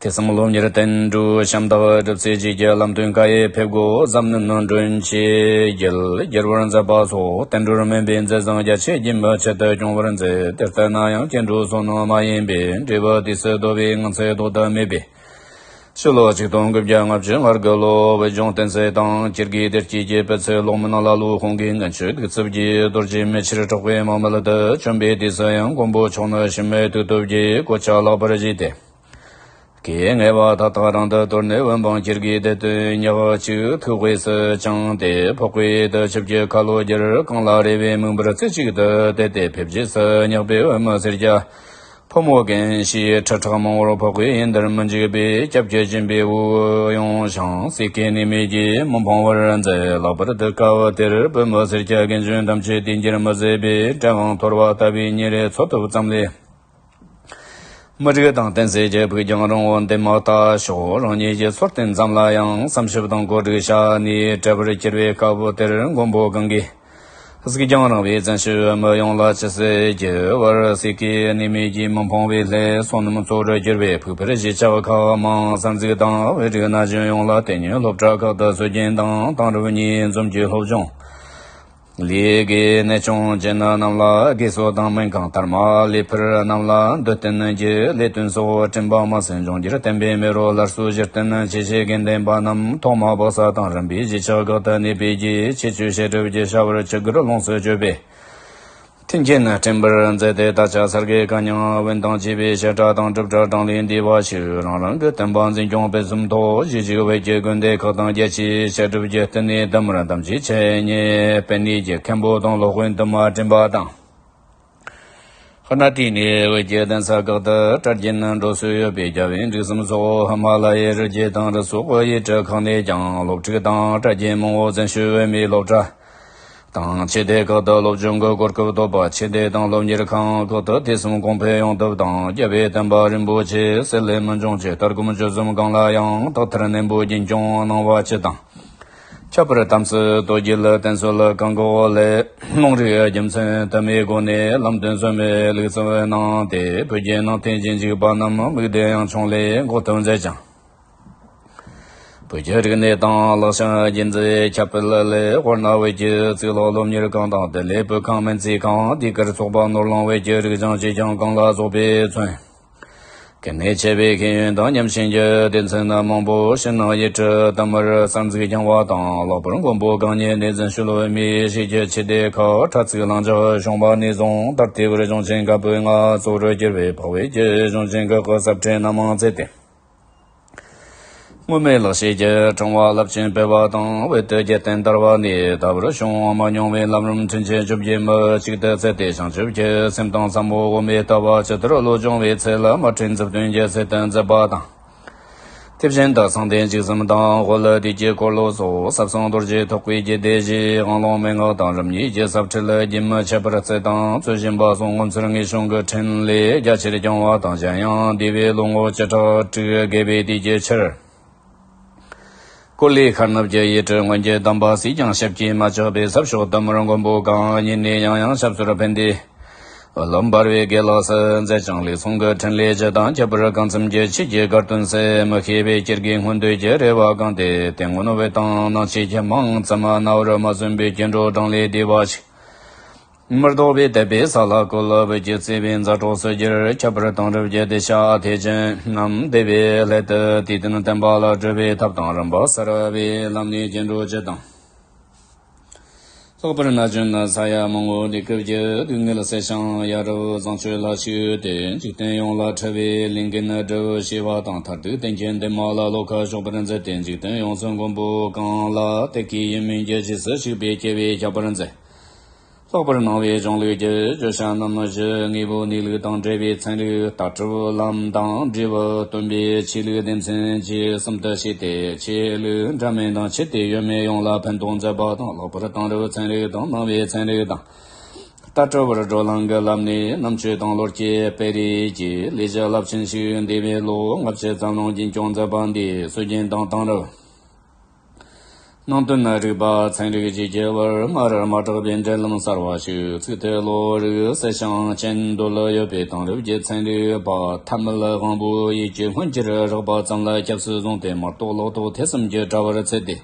ཐོས་བསམ་སློབ་གཉེར་བསྟན་འགྲོའི་ཞབས་འདེགས་སྒྲུབ་ཚེ་རྗེས་ཀྱི་ལམ་སྟོན་བཀའ་ཡི་ཕེབས་སྒོ་གཟབ་ནན་མགྲོན་བྱེད་རྒྱལ་རྒྱལ་བར་མཛད་པ་སོགས་བསྟན་འགྲོར་སྨན་པའི་མཛད་བཟང་རྒྱ་ཆེ་རྒྱུན་མི་ཆད་དུ་སྐྱོང་བར་མཛད། དེ་ལྟ་ན་ཡང་སྐྱེ་འགྲོ་བསོད་ནམས་མ་ཡིན་པའི་འབྲས་བུ་དུས་སུ་བདོ་བའི་ངང་ཚུལ་ལྡོག་ཏུ་མེད་པས། ཕྱི་ལོ་ཆིག་སྟོང་དགུ་བརྒྱ་ལྔ་བཅུ་ང་དགུ་ལོ་བོད་ལྗོངས་བསྟན་སྲིད་དང་སྤྱིར་དགེ་སྡེ་སྐྱིད་ཀྱི་དཔེ་ཚོས་ལོག་མིན་ཀླ་ཀློའི་དཔུང་གིས་ངན་སྤྱོད་གདུག་རྩུབ་ཀྱི་རྡོ་རྗེ་མེ་ཆར་གྲགས་པའི་མ་མལ་དུ་བྱོན་པའི་དུས་སུ་ཡང་མགོན་པོ་མཆོག་ནི་ཤི་མེད་མཐུ་སྟོབས་ཀྱིས་གོ་ཆ་བརླག་པར་བཞེད་དེ། གེགས་ངེས་པ་མཐའ་དག་རང་དུ་དོར་ནས་བོད་འབངས་སྤྱིར་དགེ་སྡེ་དོན་ཉག་གཅིག་ཐུགས་དབུས་སུ་བཅངས་ཏེ། འཕགས་པའི་དུས་ཆབ་ཀྱི་ཁ་ལོ་བསྒྱུར། གངས་ལ་རས་པའི་མིག་འབུར་རྩེ་གཅིག་ཏུ་གཏད་དེ་ཕེབས་རྗེས་སུ་ཉག་པའི་བུ་མོ་སེར་སྐྱ་ཕོ་མོ་རྒན་ཞེས་ཁྲི་ཕྲག་མང་བོར་འཕགས་པའི་ཡུལ་འདིར་མི་འཇིགས་པའི་སྐྱབས་ཀྱི་སྦྱིན་པའི་དབུགས་དབྱུང་ཞིང་སྲས་ཀྱི་ནུས་མེད་ཀྱིས་མི་ཕམ་པར་མཛད། ལྷག་པར་དུ་སྐབས་དེར་བུ་མོ་སེར་སྐྱ་རྒན་གཞོན་ཐམས་ཅད་དུས་འགྱུར་མི་བཟད་པའི་དགྲ་དབང་འཐོར་བ་ལྟ་བུའི་ཉིན་རེ་འཚོ་ཐུབ་ཙམ་ལས། མི་རིགས་དང་བསྟན་སྲིད་ཀྱི་ཕུགས་རྒྱང་རིང་བོ་འདི་མ་ལྟ་ཞོག་རང་ཉིད་ཀྱི་འཚོ་རྟེན་ཙམ་ལ་ཡང་བསམ་ཞིབ་དང་གོ་སྒྲིག་བྱ་ནས་བྲེལ་བར་གྱུར་པའི་སྐབས་དེར་མགོན་པོ་གང་གིས་གཟིགས་རྒྱང་རིང་བའི་བཙན་བྱོལ་མི་ཡོངས་ལ་ཇི་སྲིད་ཀྱི་བར་སྲས་ཀྱི་ནུས་མེད་ཀྱིས་མི་ཕམ་པའི་སླད་བསོད་ནམས་གཙོ་བོར་གྱུར་པའི་ཕུགས་འཕེར་གཞིས་ཆགས་ཁག་མང་གསར་འཛུགས་དང་། བོད་རིགས་ན་གཞོན་ཡོངས་ལ་དེ་ཉིད་སློབ་གྲྭ་ཁག་ཏུ་སྲོལ་རྒྱུན་དང་དེང་རབས་གཉིས་འཛོམས་ཀྱི་སློབ་སྦྱོང་། ལས་ཀའི་གནས་ཆུང་ཅན་རྣམས་ལ་དགེ་གསོ་དང་སྨན་ཁང་དར་མ། ལས་འཕུར་རྣམས་ལ་འདོད་བསྟན་གྱི་ལས་དོན་སོགས་སྤྲིན་པ་མ་ཟིན་འབྱུང་འགྱུར་བསྟན་པའི་མེ་རོ་སླར་གསོའི་གཞི་རྟེན་ཆེ་བཞེས་དགེ་འདུན་པ་རྣམས་ཐོག་མ་བོད་ས་དང་རིམ་པས་གཞིས་ཆགས་ཁག་ཏུ་གནས་པའི་རྗེས་ཆེད་སྤྱོད་བཤད་སྒྲུབ་ཀྱི་བྱ་བར་ཆུ་སྒར་ལོངས་སུ་སྤྱོད་པའི་མཐུན་རྐྱེན་སྤྲིན་པར་མཛད་དེ། ད་ཆ་གསར་བརྗེ་གང་ཉང་བོན་དང་བཅས་པའི་བཤད་གྲྭ་དང་སྒྲུབ་གྲྭ་གྲངས་ལས་འདས་པ་ཞིག་རང་རང་གི་བསྟན་པ་འཛིན་སྐྱོང་སྤེལ་གསུམ་ཐོག་གཞིས་བཞུགས་བོད་ཀྱི་དགོན་སྡེ་ཁག་དང་རྒྱལ་སྤྱིའི་བཤད་སྒྲུབ་ཀྱི་བསྟི་གནས་དུ་མར་དམ་ཅན་འཆད་ཉན་སྤེལ་གནས་ཀྱི་མཁན་པོ་དང་སློབ་དཔོན་དུ་མ་བསྟེན་པ་དང་། སྣ་ཁྲིད་ནས་བོད་ཀྱི་གདན་ས་ཁག་ཏུ་གྲྭ་རྒྱུན་འགྲོ་སྲོལ་ཡོད་པས། རྒྱལ་བའི་འབྲུག་གསུམ་སོགས་ཧི་མ་ལ་ཡའི་རི་རྒྱུད་དང་རི་སོགས་ཡུལ་གྲུ་ཁག་ནས་ཀྱང་སློབ་ཕྲུག་དང་གྲྭ་རྒྱུན་མང་བོ་བཙན་བྱོལ་བོད་མིའི་སློབ་གྲྭ་དང་ཆོས་སྡེ་ཁག་ཏུ་སློབ་སྦྱོང་གི་གོ་སྐབས་ཐོབ་པ། ཆོས་སྡེ་དང་སློབ་གཉེར་ཁང་ཁག་ཏུ་དུས་གསུམ་གོང་འཕེལ་ཡོང་ཐབས་དང་། རྒྱལ་བའི་བསྟན་པ་རིན་པོ་ཆེ་གསེར་ལས་མི་འབྱུང་ཆེད། ལྟ་སྒོམ་སྤྱོད་གསུམ་གང་ལ་ཡང་དག་ཐེར་ནན་པོ་རྒྱུན་སྐྱོང་གནང་བ་སྤྱི་དང་། ཁྱད་པར་དམ་སྲི་སྟོད་རྒྱུད་ལ་བསྟེན་གསོལ་གང་གོ་ལས། ལུང་རིགས་རྒྱུ་མཚན་དུ་མའི་སྒོ་ནས་ལམ་སྟོན་ཟབ་མོའི་ལུགས་སྲོལ་གནང་སྟེ། བོད་བརྒྱུད་ནང་བསྟན་རྗེས་འཇུག་པ་རྣམས་མིག་ལྡན་ཡང་ཆུང་ལས་འགོ་ཐོན་མཛད་ཅིང་། བོད་ཀྱི་རིག་གནས་དང་ལག་ཆ་རྒྱུན་འཛིན་ཁྱབ་སྤེལ་ལས། དཔེར་ན་བོད་ཀྱི་གཙུག་ལག་སློབ་གཉེར་ཁང་དང་། དེ་ལས་བོད་ཁང་སྨན་རྩིས་ཁང་། དེ་གར་ཚོགས་པ་ནོར་ལོངས་བོད་ཀྱི་རིག་གཞུང་སྤྱི་ཁྱོན་གང་ལ་སོགས་པས་མཚོན། གལ་གནད་ཆེ་བའི་ཤེས་ཡོན་དང་ཉམས་ཞན་གྱི་སྡེ་ཚན་མང་པོ་ཕྱི་ནང་ཡུལ་གྲུ་དུ་མར་གསར་འཛུགས་བསྐྱངས་པ་དང་། ལྷག་པར་མགོན་པོ་གང་ཉིད་ནས་བཙན་བྱོལ་བོད་མིའི་གཞིས་ཀྱི་ཆོས་སྡེ་ཁག་དྲ་ཚིགས་ལངས་ཕྱོགས་བྱུང་བ་ནས་བཟུང་ད་ལྟའི་བར་གཞུང་ཆེན་བཀའ་པོད་ལྔ་གཙོ་བོར་གྱུར་པའི་འཕགས་པའི་བརྒྱུད་གཞུང་ཆེན་ཁག་གི་ཟབ་ཁྲིད་སྣ་མང་བསྩལ་ཏེ། སྔོན་མའི་ལེགས་བཤད་ཀྱི་ཕྲེང་བ་རླབས་ཆེན་སྤེལ་བ་དང་། བོད་དུ་རྒྱལ་བསྟན་དར་བ་ནས་ད་བར་བྱུང་མ་མྱོང་བའི་ལམ་རིམ་ཕྲིན་ཆེན་བཅོ་བརྒྱད་མུ་གཅིག་ཏུ་བསྩལ་ཏེ། བྱང་ཆུབ་ཀྱི་སེམས་དང་ཟབ་མོ་དབུ་མའི་ལྟ་བ་ཇི་ལྟར་བློ་སྦྱོང་བའི་ཚུལ་ལ་མ་ཕྲན་མཛུབ་སྟོན་གྱི་ཚུལ་དུ་མཛད་པ་དང་། དེ་བཞིན་དུ་གསང་བདེ་འཇིགས་གསུམ་དང་དབུ་ལུ་བདུད་ཀྱི་འཁོར་ལོ་སོགས་ཟབ་གསང་རྡོ་རྗེ་ཐེག་པའི་རྒྱུད་སྡེ་བཞིའི་དབང་ལུང་མན་ངག་དང་རིམ་གཉིས་ཀྱི་ཟབ་ཁྲིད་ལ་རྒྱུན་མི་ཆད་པར་བསྩལ་དང་རྩོད་བཞིན་པ་སོགས་ངོ་མཚར་ངེས་བྱུང་གི་འཕྲིན་ལས་རྒྱ་ཆེར་བསྐྱངས་པ་དང་། གཞན་ཡང་འདས་པའི་ལོ་ངོ་བཅུ་ཕྲག་དྲུག་དགེ་བའི་དུས་ཀྱི་ཕྱིར། འཁོར་ལོའི་ཤར་ནུབ་ཀྱི་ཡུལ་གྲུ་མངོན་གྱུར་གདམས་པ་སུས་ཀྱང་ཞིབ་ཀྱིས་མ་ཆགས་པའི་ཟབ་ཕྱོགས་དུ་མར་མགོན་པོ་གང་ཉིད་ནས་ཡང་ཡང་ཞབས་སོར་ཕན་བདེའི་བློ་འབར་བའི་དགེ་ལེགས་སུ་མཛད་ཅིང་། ལེགས་གསུང་གི་འཕྲིན་ལས་ཇི་དང་ཁྱད་པར་གང་འཚམ་གྱི་ཆོས་ཀྱི་དགའ་སྟོན་ཟད་མི་ཤེས་པའི་སྤྱིར་དགེ་སྔོན་འདོད་ཀྱི་རེ་བ་བསྐངས་ཏེ། དེ་སྔོན་བོད་དང་ནང་ཆོས་ཀྱི་དམངས་ཙམ་རྣ་བར་མ་སོན་པའི་སྐྱེ་འགྲོ་གྲངས་ལས་འདས་པ་ཞིག་མི་ལྡོག་པའི་དད་པའི་ས་ལ་བཀོད། བོད་ཀྱི་བརྩེ་བའི་མཛའ་གྲོགས་སུ་གྱུར། ཁྱད་པར་དེང་རབས་ཀྱི་སྡེ་ཤ་ཨ་ཐེ་ཅན་རྣམས་འདས་པའི་སླད་དུ་དུས་གཏན་བརྟན་པ་ལ་སྒྲུབ་པའི་ཐབས་དང་། རིམ་པ་གསར་བའི་ལམ་ནས་སྐྱེ་འགྲོ་སྤྱི་དང་། ལྷག་པར་ན་གཞོན་ན་ས་ཡ་མང་བོ་གནས་སྐབས་ཀྱི་སྡུག་བསྔལ་སེལ་ཞིང་ཡ་རབས་བཟང་སྤྱོད་ལ་ཞུགས་ཏེ། འཇིག་རྟེན་ཡོངས་ལ་ཕྲ་བའི་ལས་འགན་བསྒྲུབ་ཞེས་པ་དང་། མཐར་ཐུག་གཏན་གྱི་འདུན་མ་ལ་བློ་ཁ་ཕྱོགས་པར་མཛད་དེ། འཇིག་རྟེན་ཡོངས་སུ་མགོན་པོ་གང་ལ་དད་ཀྱིས་ཡིད་སྨོན་གྱི་རྗེས་སུ་ཞུགས་པའི་སྐྱེ་བོའི་ཁྱད་པར་མཛད། ལྷག་པར་ནང་པའི་གཞུང་ལུགས་ཀྱི་བརྗོད་བྱ་རྣམས་གཞི་དངོས་པོ་གནས་ལུགས་དང་འབྲེལ་བའི་ཚན་རིག་ལྟ་གྲུབ་ལམ་དང་འབྲས་བུ་སྟོན་པའི་ཆོས་ལུགས་སྡེ་ཚན་བཅས་གསུམ་དུ་ཕྱེ་སྟེ། ཆོས་ལུགས་འདྲ་མིན་དང་ཕྱེ་སྟེ་ཡོད་མེད་ཡོངས་ལ་ཕན་ཐོགས་མཛད་པ་དང་། ལྷག་པར་དེང་རབས་ཚན་རིག་དང་ནང་པའི་ཚན་རིག་དང་ལྟ་གྲུབ་བར་བགྲོ་གླེང་གི་ལམ་ནས་རྣམ་དཔྱོད་དང་བློ་སྐྱེད་སྤེལ་རེས་ཀྱི་ལས་གཞི་རླབས་ཆེན་ཞིག་འདས་པའི་ལོ་ལྔ་བཅུ་ཙམ་ལོངས་རྒྱུན་སྐྱོང་མཛད་པ་འདིའི་སྲོལ་རྒྱུན་དང་དེང་རབས། ནང་དོན་རིག་པ་ཚན་རིག་བཅས་ཀྱི་བར་སྔར་མ་གྲགས་པའི་འབྲེལ་ལམ་གསར་བ་ཞིག་བཙུགས་ཏེ། བློ་རིག་གསལ་ཞིང་སྐྱེ་འདོད་ཡོད་པའི་དེང་རབས་ཀྱི་ཚན་རིག་པ་ཐ་མལ་དབང་པོ་ཡིད་ཀྱི་སྔོན་གྱི་རགས་པ་ཙམ་ལ་སྐྱབས་སུ་བཟུང་སྟེ། མ་རྟོགས་ལོག་རྟོག་ཐེ་ཚོམ་གྱི་དྲ་བར་ཚུད་དེ།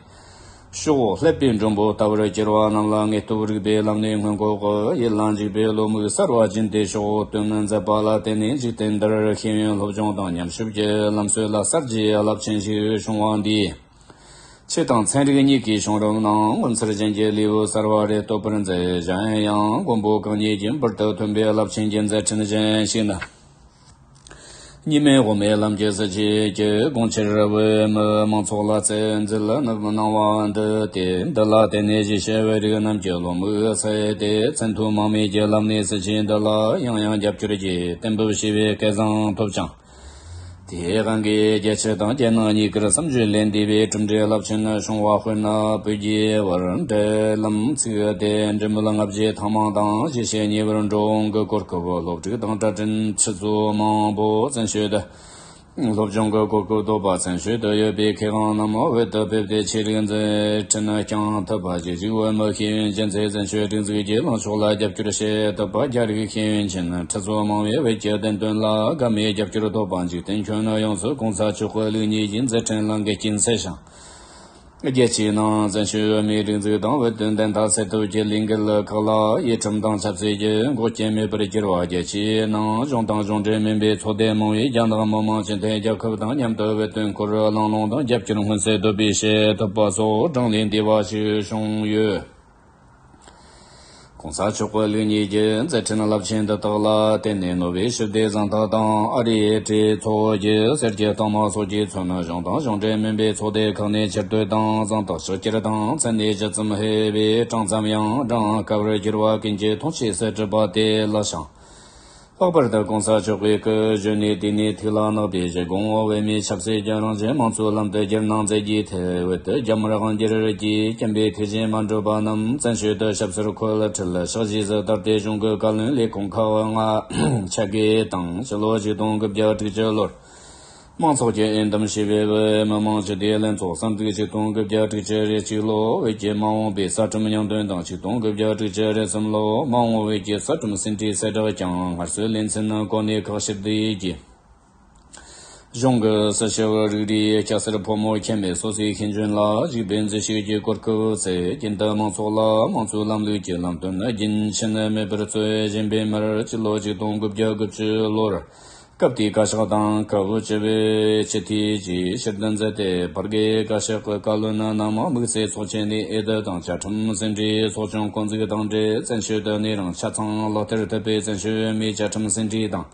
ཕྱོགས་བསླད་པའི་མགྲོན་པོ་ལྟ་བུར་གྱུར་པ་རྣམས་ལ་དངོས་སྟོབས་རིག་པའི་ལམ་ནས་སྔོན་འགོག་གི་ཡིད་ལ་འཇུག་པའི་བློ་མིག་གསར་བ་སྦྱིན་ཏེ། ཕྱོགས་སྟོན་མཛད་པ་ལ་བརྟེན་ནས། འཇིག་རྟེན་འདིར་ཤེས་ཡོན་སློབ་སྦྱོང་དང་ཉམས་ཞིབ་ཀྱི་ལམ་སྲོལ་ལ་གསར་བརྗེའི་རླབས་ཆེན་ཞིག་བྱུང་བ་འདིས། ཆོས་དང་ཚན་རིག་གཉིས་ཀའི་བྱུང་རིམ་ནང་ངོ་མཚར་ཅན་གྱི་ལེའུ་གསར་བ་རེ་གཏོད་པར་མཛད། གཞན་ཡང་མགོན་པོ་གང་ཉིད་ཀྱི་འབུར་དུ་ཐོན་པའི་རླབས་ཆེན་གྱི་མཛད་འཕྲིན་གཞན་ཞིག་ནི། གཉིས་སྨན་དབུ་མའི་ལམ་གྱི་སྲིད་བྱུས་ཀྱི་དགོངས་འཆར་བོད་མི་མང་ཚོགས་ལ་སྩལ་འཛིན་གནང་བ་འདི་སྟེ། འདི་ལ་བརྟེན་ནས་གཞིས་བྱེས་བོད་རིགས་རྣམས་ཀྱི་བློ་མིག་གསལ་ཏེ། མཚན་ཐོས་མང་མེད་ཀྱི་ལམ་ནས་སྲིད་བྱུས་འདི་ལ་ཡང་ཡང་རྒྱབ་སྐྱོར་གྱིས་གཏན་འབེབས་བྱས་པའི་སྐལ་བཟང་ཐོབ་ཅིང་། དེའི་དབང་གིས་རྒྱལ་སྤྱི་དང་རྒྱལ་ནང་གཉིས་ཀར་བསམ་བརྗོད་ལས་འདས་པའི་གྲུབ་འབྲས་རླབས་ཆེན་བྱུང་བ་དཔེར་ན། བོད་རྒྱའི་བར་འབྲེལ་ལམ་ཚུགས་ཏེ། འབྲེལ་མོལ་ལྔ་བརྒྱ་ཐེངས་མང་དང་གཞིས་བྱེས་གཉིས་བར་འགྲོ་འོང་གི་གོ་སྐབས། སློབ་ཕྲུག་དང་གྲྭ་བཙུན་ཆུ་ཚོད་མང་པོ་བཙན་བྱོལ་དུ་སློབ་སྦྱོང་གི་གོ་སྐབས་ཐོབ་པ། བཙན་བྱོལ་དུ་ཡོད་པའི་མཁས་དབང་རྣམས་བོད་དུ་ཕེབས་ཏེ་ཆོས་རིག་མཛད་འཕྲིན་བསྐྱངས་ཐུབ་པ། གཅིག་གཅིག་བོད་མི་ཤེས་ཡོན་ཅན་ཚོས་བཙན་བྱོལ་སྒྲིག་འཛུགས་ཀྱི་ལངས་ཕྱོགས་ལ་རྒྱབ་སྐྱོར་བྱེད་ཐུབ་པ། རྒྱ་རིགས་ཤེས་ཡོན་ཅན་ཁྲི་ཚོ་མང་བས་བོད་ཀྱི་བདེན་དོན་ལ་དགའ་མོས་རྒྱབ་སྐྱོར་ཐོབ་པ། འཇིག་རྟེན་ཁྱོན་ཡོངས་སུ་གོང་ས་མཆོག་གི་ལུགས་གཉིས་ཀྱི་མཛད་འཕྲིན་ལ་འགལ་རྐྱེན་སེལ་ཞིང་། རྒྱལ་སྤྱིའི་ནང་བཙན་བྱོལ་བོད་མིའི་སྒྲིག་འཛུགས་དང་བོད་དོན་བདེན་མཐའ་གསལ་ཐུབ་ཀྱི་ལས་འགུལ་ཁག་ལ་ཡིད་ཁྲིམས་དང་ཆབ་སྲིད་ཀྱི་འགོག་རྐྱེན་མེད་པར་གྱུར་པ། རྒྱལ་སྤྱིའི་ནང་གཞུང་དང་གཞུང་འབྲེལ་མིན་པའི་ཚོགས་སྡེ་མང་བས་རྒྱ་ནག་མི་དམངས་སྤྱི་མཐུན་རྒྱལ་ཁབ་དང་མཉམ་དུ་བོད་དོན་སྐོར་གླེང་སློང་དང་རྒྱབ་སྐྱོར་མངོན་གསལ་དོད་པོས་བྱེད་ཐུབ་པ་སོགས་བགྲང་ལས་འདས་པ་ཞིག་བྱུང་ཡོད། གོང་ས་མཆོག་གི་ལུགས་གཉིས་ཀྱི་མཛད་འཕྲིན་རླབས་ཆེན་འདི་དག་ལ་བརྟེན་ནས། ནོ་བེལ་ཞི་བདེའི་གཟེངས་རྟགས་དང་ཨ་རིའི་གྲོས་ཚོགས་ཀྱི་གསེར་གྱི་རྟགས་མ་སོགས་ཀྱིས་མཚོན། གཞུང་དང་གཞུང་འབྲེལ་མིན་པའི་ཚོགས་སྡེ་ཁག་ནས་ཕྱིར་བསྟོད་དང་གཟེངས་རྟགས་ཕྱག་འཁྱེར་དང་མཚན་གནས་ཇི་ཙམ་ལྷོད་པས། གྲངས་ཙམ་ཡང་བགྲང་དཀའ་བར་གྱུར་པ་ཀུན་གྱི་མཐོང་ཆོས་སུ་གྲུབ་པ་དེ་ལགས་ཤིང་། ལྷག་པར་དུ་གོང་ས་མཆོག་གི་སྐུ་གཞོན་ནུའི་དུས་ནས་ཐུགས་ལ་བརྣག་པའི་བཞེད་དགོངས་འོག་བོད་མིའི་ཆབ་སྲིད་ཀྱི་རང་བཞིན་མང་གཙོའི་ལམ་དུ་བསྒྱུར་གནང་མཛད་རྒྱུའི་ཐད། བོད་དུ་རྒྱ་དམར་དབང་སྒྱུར་གྱིས་བསྐྱངས་པའི་ཐེ་ཇུས་མ་འགྲུབ་པ་རྣམས་བཙན་བྱོལ་དུ་ཞབས་སོར་འཁོད་ཁྲིད། ཕྱག་བཞེས་སུ་དར་ཏེ། གཞུང་གི་བཀའ་བློན་ལས་ཁུངས་ཁག་ལྔ་ཆ་བགོས་དང་། ཕྱི་ལོ་ཆིག་སྟོང་དགུ་བརྒྱ་དྲུག་ཅུ་ལོར། མང་ཚོགས་ཀྱིས་འོས་འདེམས་བྱས་པའི་བོད་མི་མང་སྤྱི་འཐུས་ལྷན་ཚོགས་གསར་འཛུགས་ཆིག་སྟོང་དགུ་བརྒྱ་དྲུག་ཅུ་རེ་གཅིག་ལོ། བོད་ཀྱི་མ་འོངས་པའི་རྩ་ཁྲིམས་ཉམས་དོན་དང་། ཆིག་སྟོང་དགུ་བརྒྱ་དྲུག་ཅུ་རེ་གསུམ་ལོ། མ་འོངས་བོད་ཀྱི་རྩ་ཁྲིམས་ཟིན་བྲིས་གསལ་བསྒྲགས་ཀྱང་སྔར་སྲོལ་ལས་མཚན་གོ་གནས་ཁག་ཕྱིར་བསྡུས་ཀྱིས། གཞུང་གི་སྲིད་ཞབས་རིགས་རུས་སྐྱ་སེར་ཕོ་མོ་ཁྱད་མེད་སོ་སོའི་ཤེས་འཇོན་ལ་གཞིགས་པའི་འཛུལ་ཞུགས་ཀྱི་གོ་སྐབས་སྩལ། རྒྱུན་དུ་མང་ཚོགས་ལ་དམངས་གཙོའི་ལམ་ལུགས་ཀྱི་ལམ་སྟོན་རྒྱུན་ཆད་མེད་པར་སྩོལ་བཞིན་པའི་མར། སྤྱི་ལོ་ཆིག་སྟོང་དགུ་བརྒྱ་དགུ་བཅུ་ལོར། སྐབས་དེའི་བཀའ་ཤག་དང་སྐབས་བཅུ་པའི་སྤྱི་འཐུས་ཀྱིས་ཕྱིར་འདོན་མཛད་དེ། བར་བརྒལ་བཀའ་ཤག་གི་བཀའ་བློན་རྣམས་དམིགས་བསལ་ཚོགས་ཆེན་ནས་འོས་བསྡུ་དང་བཅའ་ཁྲིམས་ཟིན་བྲིས་ཚོགས་ཆུང་འགོ་འཛུགས་དང་འབྲེལ། བཙན་བྱོལ་དུ་གནས་རིང་ཆ་ཚང་ལག་བསྟར་ཐུབ་པའི་བཙན་བྱོལ་བོད་མིའི་བཅའ་ཁྲིམས་ཟིན་བྲིས་དང་།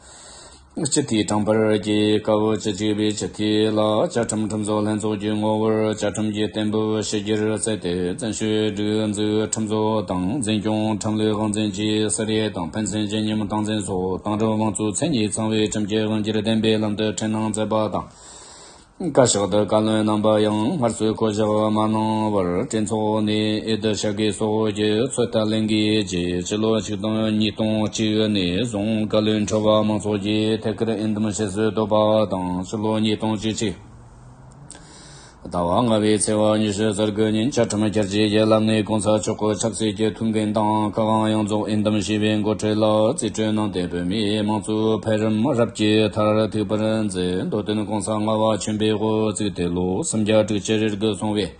སྤྱི་འཐུས་གྲངས་འབོར་གྱི་སྐབས་བཅུ་གཅིག་པའི་སྤྱི་འཐུས་ལ་བཅའ་ཁྲིམས་ཁྲིམས་བཟོ་ལྷན་ཚོགས་ཀྱི་ངོ་བོར་བཅའ་ཁྲིམས་ཀྱི་གཏན་འབེབས་ཕྱི་བསྒྱུར་མཛད་དེ། བཙན་བྱོལ་སྒྲིག་འཛུགས་ཁྲིམས་བཟོ་དང་འཛིན་སྐྱོང་ཁྲིམས་ལུགས་དབང་འཛིན་གྱི་གསེར་འོས་དང་ཕན་ཚུན་བརྗིད་ཉམས་སྟངས་འཛིན་སོགས་དེང་རབས་དམངས་གཙོའི་མཚན་ཉིད་ཚང་བའི་ཁྲིམས་ཀྱི་དབང་སྒྱུར་ལྡན་པའི་ལམ་དུ་འཁྲིད་གནང་མཛད་པ་དང་། བཀའ་ཤག་ཏུ་བཀའ་བློན་རྣམ་པ་ཡང་སྔར་སྲོལ་བསྐོ་གཞག་མ་གནང་བར་གྲོས་ཚོགས་ནས་འོས་བསྡུ་བྱ་དགོས་སོགས་ཀྱི་ཚོད་ལྟ་ལེན་དགོས་རྗེས། སྤྱི་ལོ་ཆིག་སྟོང་ཉིས་སྟོང་གཅིག་ནས་བཟུང་བཀའ་བློན་ཁྲི་པ་མང་ཚོགས་ཀྱིས་ཐད་ཀར་འོས་འདེམས་བྱེད་སྲོལ་བཏོད་པ་དང་། སྤྱི་ལོ་ཉིས་སྟོང་བཅུ་གཅིག་ཟླ་བ་ལྔ་པའི་ཚེས་པ་ཉི་ཤུ་རྩ་དགུ་ཉིན་བཅའ་ཁྲིམས་བསྐྱར་བཅོས་ཀྱི་ལམ་ནས་གོང་ས་མཆོག་གི་ཆབ་སྲིད་ཀྱི་ཐུགས་འགན་དང་ཁག་དབང་ཡོངས་རྫོགས་འོས་འདེམས་བྱས་པའི་འགོ་ཁྲིད་ལ་རྩིས་སྤྲོད་གནང་སྟེ། བོད་མིའི་དམངས་གཙོའི་འཕེལ་རིམ་རབ་ཀྱིས་མཐར་ཐུག་པར་མཛད། མདོ་དོན་གོང་ས་ལྔ་པ་ཆོས་འཕེལ་དབུ་བཙུགས་ཏེ་ལོ་སུམ་བརྒྱ་དྲུག་ཅུ་རེ་དགུ་སོང་བས།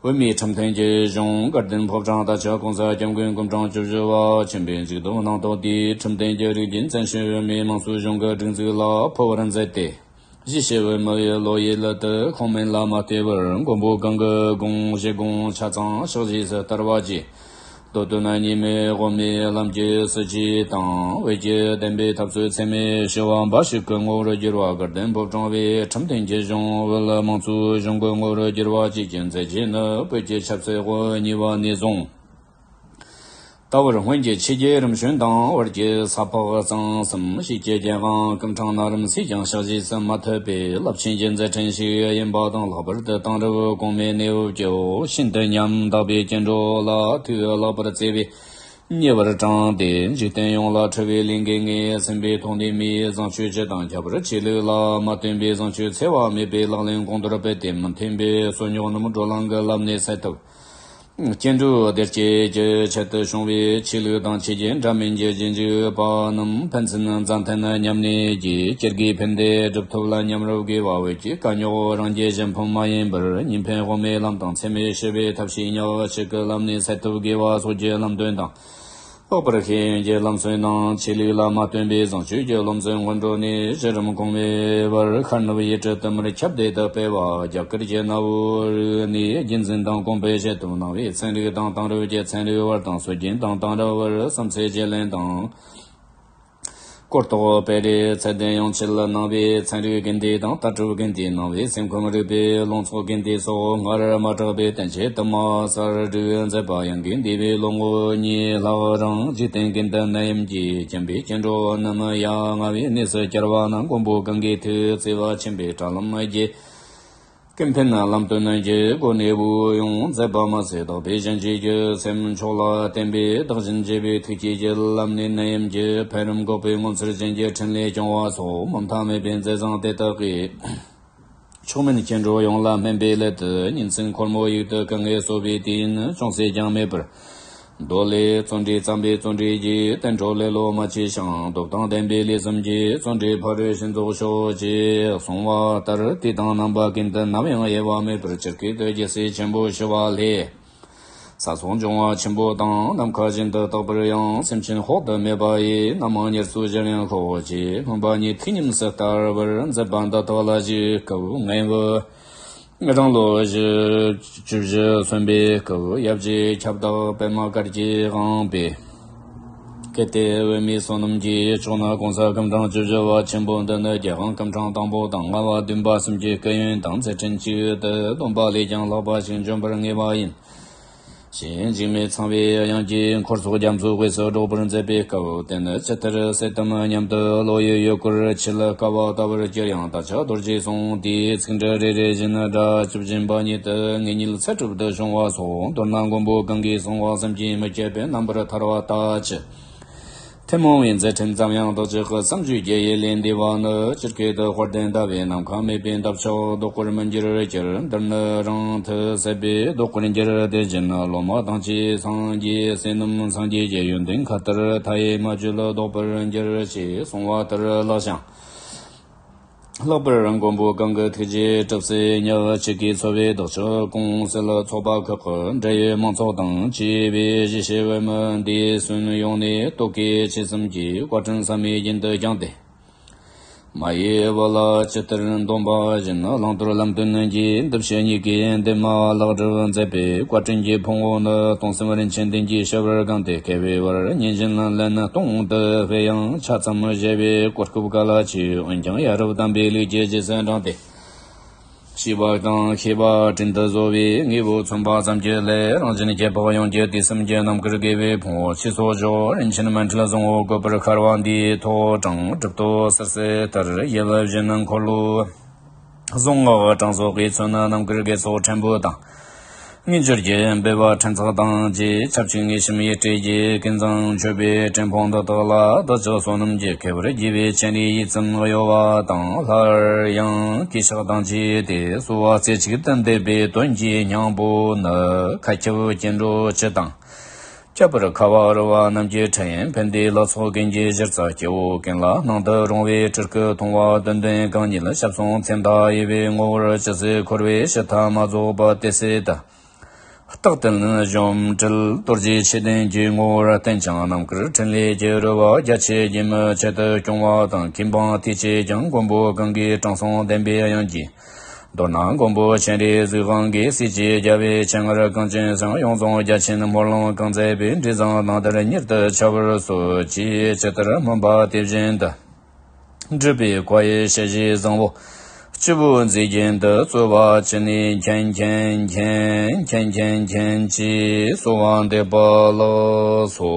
བོད་མིའི་ཁྲིམས་མཐུན་གྱི་གཞུང་དགའ་ལྡན་ཕོ་བྲང་ད་ཆ་གོང་ས་སྐྱབས་མགོན་སྐུ་ཕྲེང་བཅུ་བཞི་པ་ཆེན་པོའི་མཇུག་བསྡོམས་གནང་ཐོག་དེའི་ཁྲིམས་མཐུན་གྱི་རིགས་རྒྱུན་བཙན་བྱོལ་བོད་མིའི་དམངས་གཙོའི་གཞུང་གི་སྒྲིག་འཛུགས་ལ་འཕོ་བར་མཛད་དེ། གཞིས་བྱེས་བོད་མི་ཡི་བློ་ཡུལ་དུ་ཤོང་མིན་ལ་མ་ལྟོས་པར། མགོན་པོ་གང་གི་དགོངས་བཞེད་དགོངས་ཆ་ཚང་ཕྱག་བཞེས་སུ་བསྟར་བ་བཅས། མདོ་དོན་གཉིས་སྨན་དབུ་མའི་ལམ་གྱི་སྲིད་བྱུས་དང་། བོད་ཀྱི་བདེན་པའི་འཐབ་རྩོད་འཚེ་མེད་ཞི་བ་འབའ་ཞིག་གི་ངོ་བོར་བསྒྱུར་བ། དགའ་ལྡན་ཕོ་བྲང་བའི་ཁྲིམས་མཐུན་གྱི་གཞུང་བོད་དམངས་གཙོའི་གཞུང་གི་ངོ་བོར་བསྒྱུར་བ་བཅས་ཀྱི་མཛད་རྗེས་ནི། བོད་ཀྱི་ཆབ་སྲིད་དབུ་བརྙེས་པ་ནས་བཟུང་། ད་བར་སྔོན་གྱི་ཆོས་རྒྱལ་རིམ་བྱོན་དང་། བར་གྱི་ས་ཕག་གཙང་གསུམ། ཕྱིས་ཀྱི་རྒྱལ་དབང་སྐུ་ཕྲེང་ན་རིམ་སུས་ཀྱང་ཕྱག་བཞེས་སུ་མ་ཐུབ་པའི་རླབས་ཆེན་གྱི་མཛད་འཕྲིན་ཞིག་ཡིན་པ་དང་། ལྷག་པར་དུ་དེང་རབས་གོང་མའི་གནས་བབ་ཀྱི་འོག་ཤིན་ཏུ་ཉམ་ཐག་པའི་སྐྱེ་འགྲོ་ལ་ཐུགས་ལེགས་པར་བརྩེ་བའི་ ཉེ་བར་དྲངས་ཏེ་འཇིག་རྟེན་ཡོངས་ལ་འཁྲི་བའི་ལས་འགན་ངེས། སེམས་པའི་ཐོག་ནས་མིའི་བཟང་སྤྱོད་སྤྱི་དང་ཁྱད་པར་ཆོས་ལུགས་ལ་མ་བརྟེན་པའི་བཟང་སྤྱོད་འཚེ་བ་མེད་པའི་ལག་ལེན་གོང་མཐོར་སྤེལ་ཏེ་མི་མཐུན་པའི་སོ་ཉོག་རྣམས་བགྲོ་གླེང་གི་ལམ་ནས་སེལ་ཐུབ། སྐྱེ་འགྲོ་བདེ་སྐྱིད་ཀྱི་ཆེད་དུ་བྱུང་བའི་ཆོས་ལུགས་དང་ཆོས་བརྒྱུད་འདྲ་མིན་གྱི་རྗེས་འཇུག་པ་རྣམས་ཕན་ཚུན་མཛའ་མཐུན་མཉམ་གནས་ཀྱིས་སྐྱེ་དགུའི་ཕན་བདེ་སྒྲུབ་ཐུབ་ལ། མཉམ་རུབ་དགེ་བ་འོད་ཀྱི་དཀའ་རྙོག་རང་རྒྱལ་གཞན་ཕམ་མ་ཡིན་པར་གཉིས་ཕན་དབུ་མའི་ལམ་དང་འཚེ་མེད་ཞི་བའི་ཐབས་ཤེས་ཉག་གཅིག་གི་ལམ་ནས་སེལ་ཐུབ་དགེ་བ་སོགས་ཀྱི་ལམ་སྟོན་དང་། ལྷག་པར་ཤེས་ཡོན་གྱི་ལམ་སྲོལ་ནང་ཆོས་ལུགས་ལ་མ་བརྟེན་པའི་བཟང་སྤྱོད་ཀྱི་སློབ་ཚན་སྔོན་འགྲོ་ནས་གཞི་རིམ་གོང་མའི་བར་ཤར་ནུབ་ཡུལ་གྲུ་དུ་མར་ཁྱབ་བརྡལ་དུ་སྤེལ་བ། རྒྱ་གར་གྱི་གནའ་བོའི་རིག་གནས་རྒྱུན་འཛིན་དང་གོང་འཕེལ་བྱེད་ཐུབ་གནང་བའི་ཚན་རིག་དང་དེང་རབས་ཀྱི་ཚན་རིག་བར་དང་སྲོལ་རྒྱུན་དང་དེང་རབས་བར་བསམ་ཚུལ་བརྗེ་ལེན་དང་། གོ་རྟོགས་སྤེལ་རེས་ཚད་ལྡན་ཡོང་ཆེད་གནང་བའི་ཚན་རིག་དགེ་སྡེ་དང་ལྟ་གྲུབ་དགེ་སྡེ། གནང་བའི་སེམས་ཁམས་རིག་པའི་ལུང་ཚོགས་དགེ་སྡེ་སོགས་སྔར་མ་གྲགས་པའི་བསྟན་བཅོས་དུ་མ་གསར་བསྒྲིགས་མཛད་པ་ཡང་གི་འདས་པའི་ལོ་ངོ་གཉིས་ལྷག་རིང་འཇིག་རྟེན་ཀུན་ཏུ་ནད་ཡམས་ཀྱིས་ཁྱིམ་པའི་སྐྱེ་འགྲོ་རྣམས་ཡ་ང་བའི་གནས་སུ་གྱར་བ་ན། མགོན་པོ་གང་གི་ཐུགས་བརྩེ་བ་ཆེན་པོས་དྲ་ལམ་བརྒྱུད་ཀུན་ཕན་ལམ་སྟོན་གྱི་སྒོ་ནས་བོད་ཡོངས་མཛད་པ་མ་ཟད། བདག་པོས་གཞན་གཅེས་ཀྱི་སེམས་མཆོག་ལ་བརྟེན་པའི་བདག་གཞན་གཅེས་པའི་ཐུགས་བསྐྱེད་ཀྱི་ལམ་ནས་ནད་ཡམས་ཀྱི་འཕེལ་རིམ་འགོག་པའི་ངོ་མཚར་ཅན་གྱི་འཕྲིན་ལས་སྐྱོང་བ་སོགས་མུ་མཐའ་མེད་པའི་མཛད་བཟང་དེ་དག་གིས་མཆོག་དམན་སྐྱེ་འགྲོ་ཡོངས་ལ་སྨན་པའི་སླད་དུ་ཉིན་མཚན་འཁོར་མོ་ཡུག་ཏུ་གང་ངེས་གསོ་བའི་དུས་ཡུན་ཅུང་ཟད་ཀྱང་མེད་པར། མདོ་ལས། བརྩོན་འགྲུས་བརྩམས་པའི་བརྩོན་འགྲུས་ཀྱིས། བསྟན་འགྲོ་ལེ་ལོ་མ་མཆིས་ཤིང་། སྟོབས་དང་ལྡན་པའི་ལུས་གསུམ་གྱིས། བརྩོན་འགྲུས་ཕ་རོལ་ཕྱིན་རྫོགས་ཤོག་ཅེས་གསུངས་པ་ལྟར། དུས་དང་རྣམ་པ་ཀུན་ཏུ་ནམ་ཡང་གཡེལ་བ་མེད་པར་ཇི་སྐད་དུ་རྒྱལ་སྲས་ཆེན་པོ་ཞི་བ་ལྷས། ས་སོགས་འབྱུང་བ་ཆེན་པོ་དང་། ནམ་མཁའ་བཞིན་དུ་རྟག་པར་ཡང་། སེམས་ཅན་དཔག་ཏུ་མེད་པ་ཡི། རྣམ་མང་ཉེར་འཚོའི་གཞན་ཡང་ཤོག་ཅེས་སྨོན་པ་ཉིད་ཐུགས་ཉམས་སུ་བསྟར་བར་མཛད་པ་འདི་དག་ལ་གཞིགས་སྐབས་ངའི་བུ། རང་ལོ་བཞི། བཅུ་བཞི་སོན་པའི་སྐབས་ཡབ་རྗེ་ཁྱབ་བདག་པདྨ་དཀར་གྱིས་དབང་པའི། གལ་ཏེ་འོད་མའི་བསོད་ནམས་ཀྱིས་ལྕོགས་ན། གོང་ས་སྐུ་ཕྲེང་བཅུ་བཞི་པ་ཆེན་པོ་འདི་ནི་རྒྱལ་དབང་སྐུ་ཕྲེང་དང་པོ་དང་ལྔ་པ་བདུན་པ་གསུམ་གྱི་སྐུ་ཡོན་དང་མཛད་འཕྲིན་གཅིག་ཏུ་བསྡོམས་པ་ལས་ཀྱང་ལྷག་པ་ཞིག་འབྱོན་པར་ངེས་པ་ཡིན། ཞེས་འཇིགས་མེད་ཚངས་པའི་དབྱངས་ཀྱིས་འཁོར་ཚོགས་རྒྱ་མཚོའི་དབུས་སུ་སྒྲོག་པར་མཛད་པའི་སྐབས། དེ་ནི་ཇི་ལྟར་གསལ་བཏབ་སྙམ་དུ། བློ་ཡི་ཡུལ་སྐོར་ཆེས་དཀའ་བ་ལྟ་བུར་གྱུར་ཡང་། དར་ཆ་རྡོ་རྗེའི་གསུང་དེའི་ཚིག་འབྲུ་རེ་རེ་བཞིན་སྒྲ་བཅུ་བཞིན་པ་ཉིད་དུ་ངེས་ཉིད་ཚད་གྲུབ་ཏུ་བྱུང་བ་སོགས། མདོར་ན་མགོན་པོ་གང་གིས་གསུངས་པ་བསམ་གྱིས་མི་ཁྱབ་པའི་རྣམ་པར་ཐར་བ་ལྟ་ཅི། ཐུན་མོང་བའི་མཛད་འཕྲིན་ཙམ་ཡང་བདག་ཅག་གི་བསམ་བརྗོད་ཀྱི་ཡིད་ལས་འདས་པ་ནི། སྤྱིར་སྐད་དུ་དཔལ་ལྡན་ཟླ་བའི་ནམ་མཁའ་མེད་པའི་འདབ་ཆགས་ལྡོག་པར་མི་འགྱུར་གྱུར། འདིར་ནི་རང་མཐུ་ཟད་པས་ལྡོག་པར་འགྱུར། དེ་བཞིན་སློབ་མ་དང་བཅས་སངས་རྒྱས་བསོད་ནམས་སངས་རྒྱས་ཀྱི་ཡོན་ཏན་མཁའ་ལྟར་མཐའ་ཡས་མ་བརྗོད་ལྡོག་པར་འགྱུར། ཞེས་གསུངས་པ་ལྟར་ལགས་ཤིང་། ལྷག་པར་མགོན་པོ་གང་གི་ཐུགས་རྗེའི་གྲུབ་སྲས་ཉག་གཅིག་གིས་འཚོ་བའི་བདག་ཅག་ཀུང་སི་ལ་ཚོགས་པ་ཁག་གི་འབྲེལ་ཡོད་མང་ཚོགས་དང་བཅས་པས་གཞིས་བྱེས་བོད་མི་འདས་གསོན་ཡོངས་ནས་རྟོག་གེ་ཆེ་གསུམ་གྱི་བཀའ་དྲིན་བསམ་ཡས་རྒྱུན་དུ་བསྐྱངས་ཏེ། མ་ཡི་བུ་ལ་ཇི་ལྟར་འདོམས་པ་བཞིན། བླང་དོར་ལམ་སྟོན་གྱི་འདུ་བྱེད་གཉིས་ཀའི་འདུན་མ་ལེགས་གྲུབ་མཛད་པའི་བཀའ་དྲིན་གྱི་ཕུང་པོ་ནི། སྟོང་གསུམ་རིན་ཆེན་གདན་གྱི་ཞབས་པར་བཀང་སྟེ། བསྐལ་པའི་བར་ཉིན་བཞིན་ལན་སྟོང་དུ་འཕེལ་ཡང་། ཆ་ཙམ་བཞེས་པའི་གོ་སྐབས་ག་ལ་མཆིས། འོན་ཀྱང་ཡ་རབས་དམ་པའི་ལུགས་ཀྱི་རྗེས་སུ་འབྲངས་ཏེ། ཤེས་པ་དང་ཤེས་པ་དྲིན་དུ་གཟོ་བའི་དངོས་པོ་མཚོན་པ་ཙམ་གྱི་སླད། རང་གཞན་ཁྱད་འཕགས་ཡོངས་ཀྱི་དུས་གསུམ་གྱི་རྣམ་དཀར་དགེ་བའི་ཕུང་པོ་ཕྱི་སོགས་ཕྱོགས་རིན་ཆེན་མཎྜལ་བཟང་པོ་བཀོད་པར་ཤར་བ་འདིའི་ཐོག་དྲངས། གྲུབ་ཐོབ་གསལ་གསལ་ལྟར་ཡིད་བཞིན་འཁོར་ལོ་གཟུངས་སྔགས་གྲངས་སོགས་ཀྱིས་མཚོན་ན། རྣམ་དཀར་དགེ་ཚོགས་ཕྲན་བུ་དང་། དངོས་འབྱོར་གྱི་འབུལ་བ་ཕྲན་ཚེགས་དང་བཅས། ཆབས་ཅིག་དངོས་བཤམས་ཡིད་སྤྲུལ་གྱི་ཀུན་བཟང་མཆོད་པའི་ཕྲེང་ཕུང་འདི་དག་ལ། བདག་ཅག་བསོད་ནམས་ཀྱི་ཁེ་བར་བགྱི་བའི་ཆེད་ནས་ཡིད་ཙམ་གཡོ་བ་དང་། སླར་ཡང་གུས་ཕྱག་དང་བཅས་ཏེ་གསོལ་བ་རྩེ་གཅིག་ཏུ་འདེབས་པའི་དོན་གྱི་སྙིང་པོ་ནི། མཁའ་ཁྱབ་སྐྱེ་འགྲོ་སྤྱི་དང་། ཁྱད་པར་ཁ་བ་རུ་བ་རྣམས་ཀྱི་ཕྲིན་ཡིན། ཕན་བདེའི་ལྷ་ཚོགས་ཀུན་གྱི་གཞིར་རྩ། སྐྱེ་བོ་ཀུན་ལ་སྣང་དུ་རུང་བའི་སྤྲུལ་སྐུ་མཐོང་བ། དོན་ལྡན་གང་ཉིད་ཞབས་ཟུང་མཚན་དང་དབྱེ་བའི་ངོ་བོར་ཇི་སྲིད་འཁོར་བའི་ཕྱི་མཐའ་མ་རྫོགས་པ་དེ་སྲིད་དུ། རྟག་བརྟན་གཞོམ་བྲལ་རྡོ་རྗེ་ཆོས་ལྡན་གྱི་ངོ་བོར་བརྟན་ཅིང་། རྣམ་དཀར་འཕྲིན་ལས་ཀྱི་རོལ་པ་རྒྱ་ཆེ་རྒྱུན་མི་ཆད་དུ་སྐྱོང་བ་དང་། ཁེ་འབང་དེ་ཆེས་ཀྱང་མགོན་པོ་གང་གིས་དྲང་སྲོང་བདེན་པའི་དབྱངས་ཀྱིས། མདོར་ན་མགོན་པོ་སྤྱན་རས་གཟིགས་དབང་གིས་སྲས་ཀྱི་རྒྱལ་བའི་སྤྱན་སྔར་གངས་ཅན་སྐྱོང་། ཡོངས་རྫོགས་རྒྱ་ཆེན་སྨོན་ལམ་གང་མཛད་པའི། འབྲས་བཟང་གནང་དར་མྱུར་དུ་འཆར་བར་གསོལ། ཅེས་ཇི་ལྟར་སྨོན་པ་དེ་བཞིན་དུ། སྒྲུབ་པའི་བཀའ་ཡི་ཞལ་བཞེས་བཟང་པོ། སྤྱི་བོའི་མཛེས་རྒྱན་དུ་གསོལ་བ་ཕྱི་ནས་མཁྱེན་མཁྱེན་མཁྱེན་མཁྱེན་མཁྱེན་མཁྱེན་ཅེས་གསོལ་བ་འདེབས་པ་ལགས་སོ།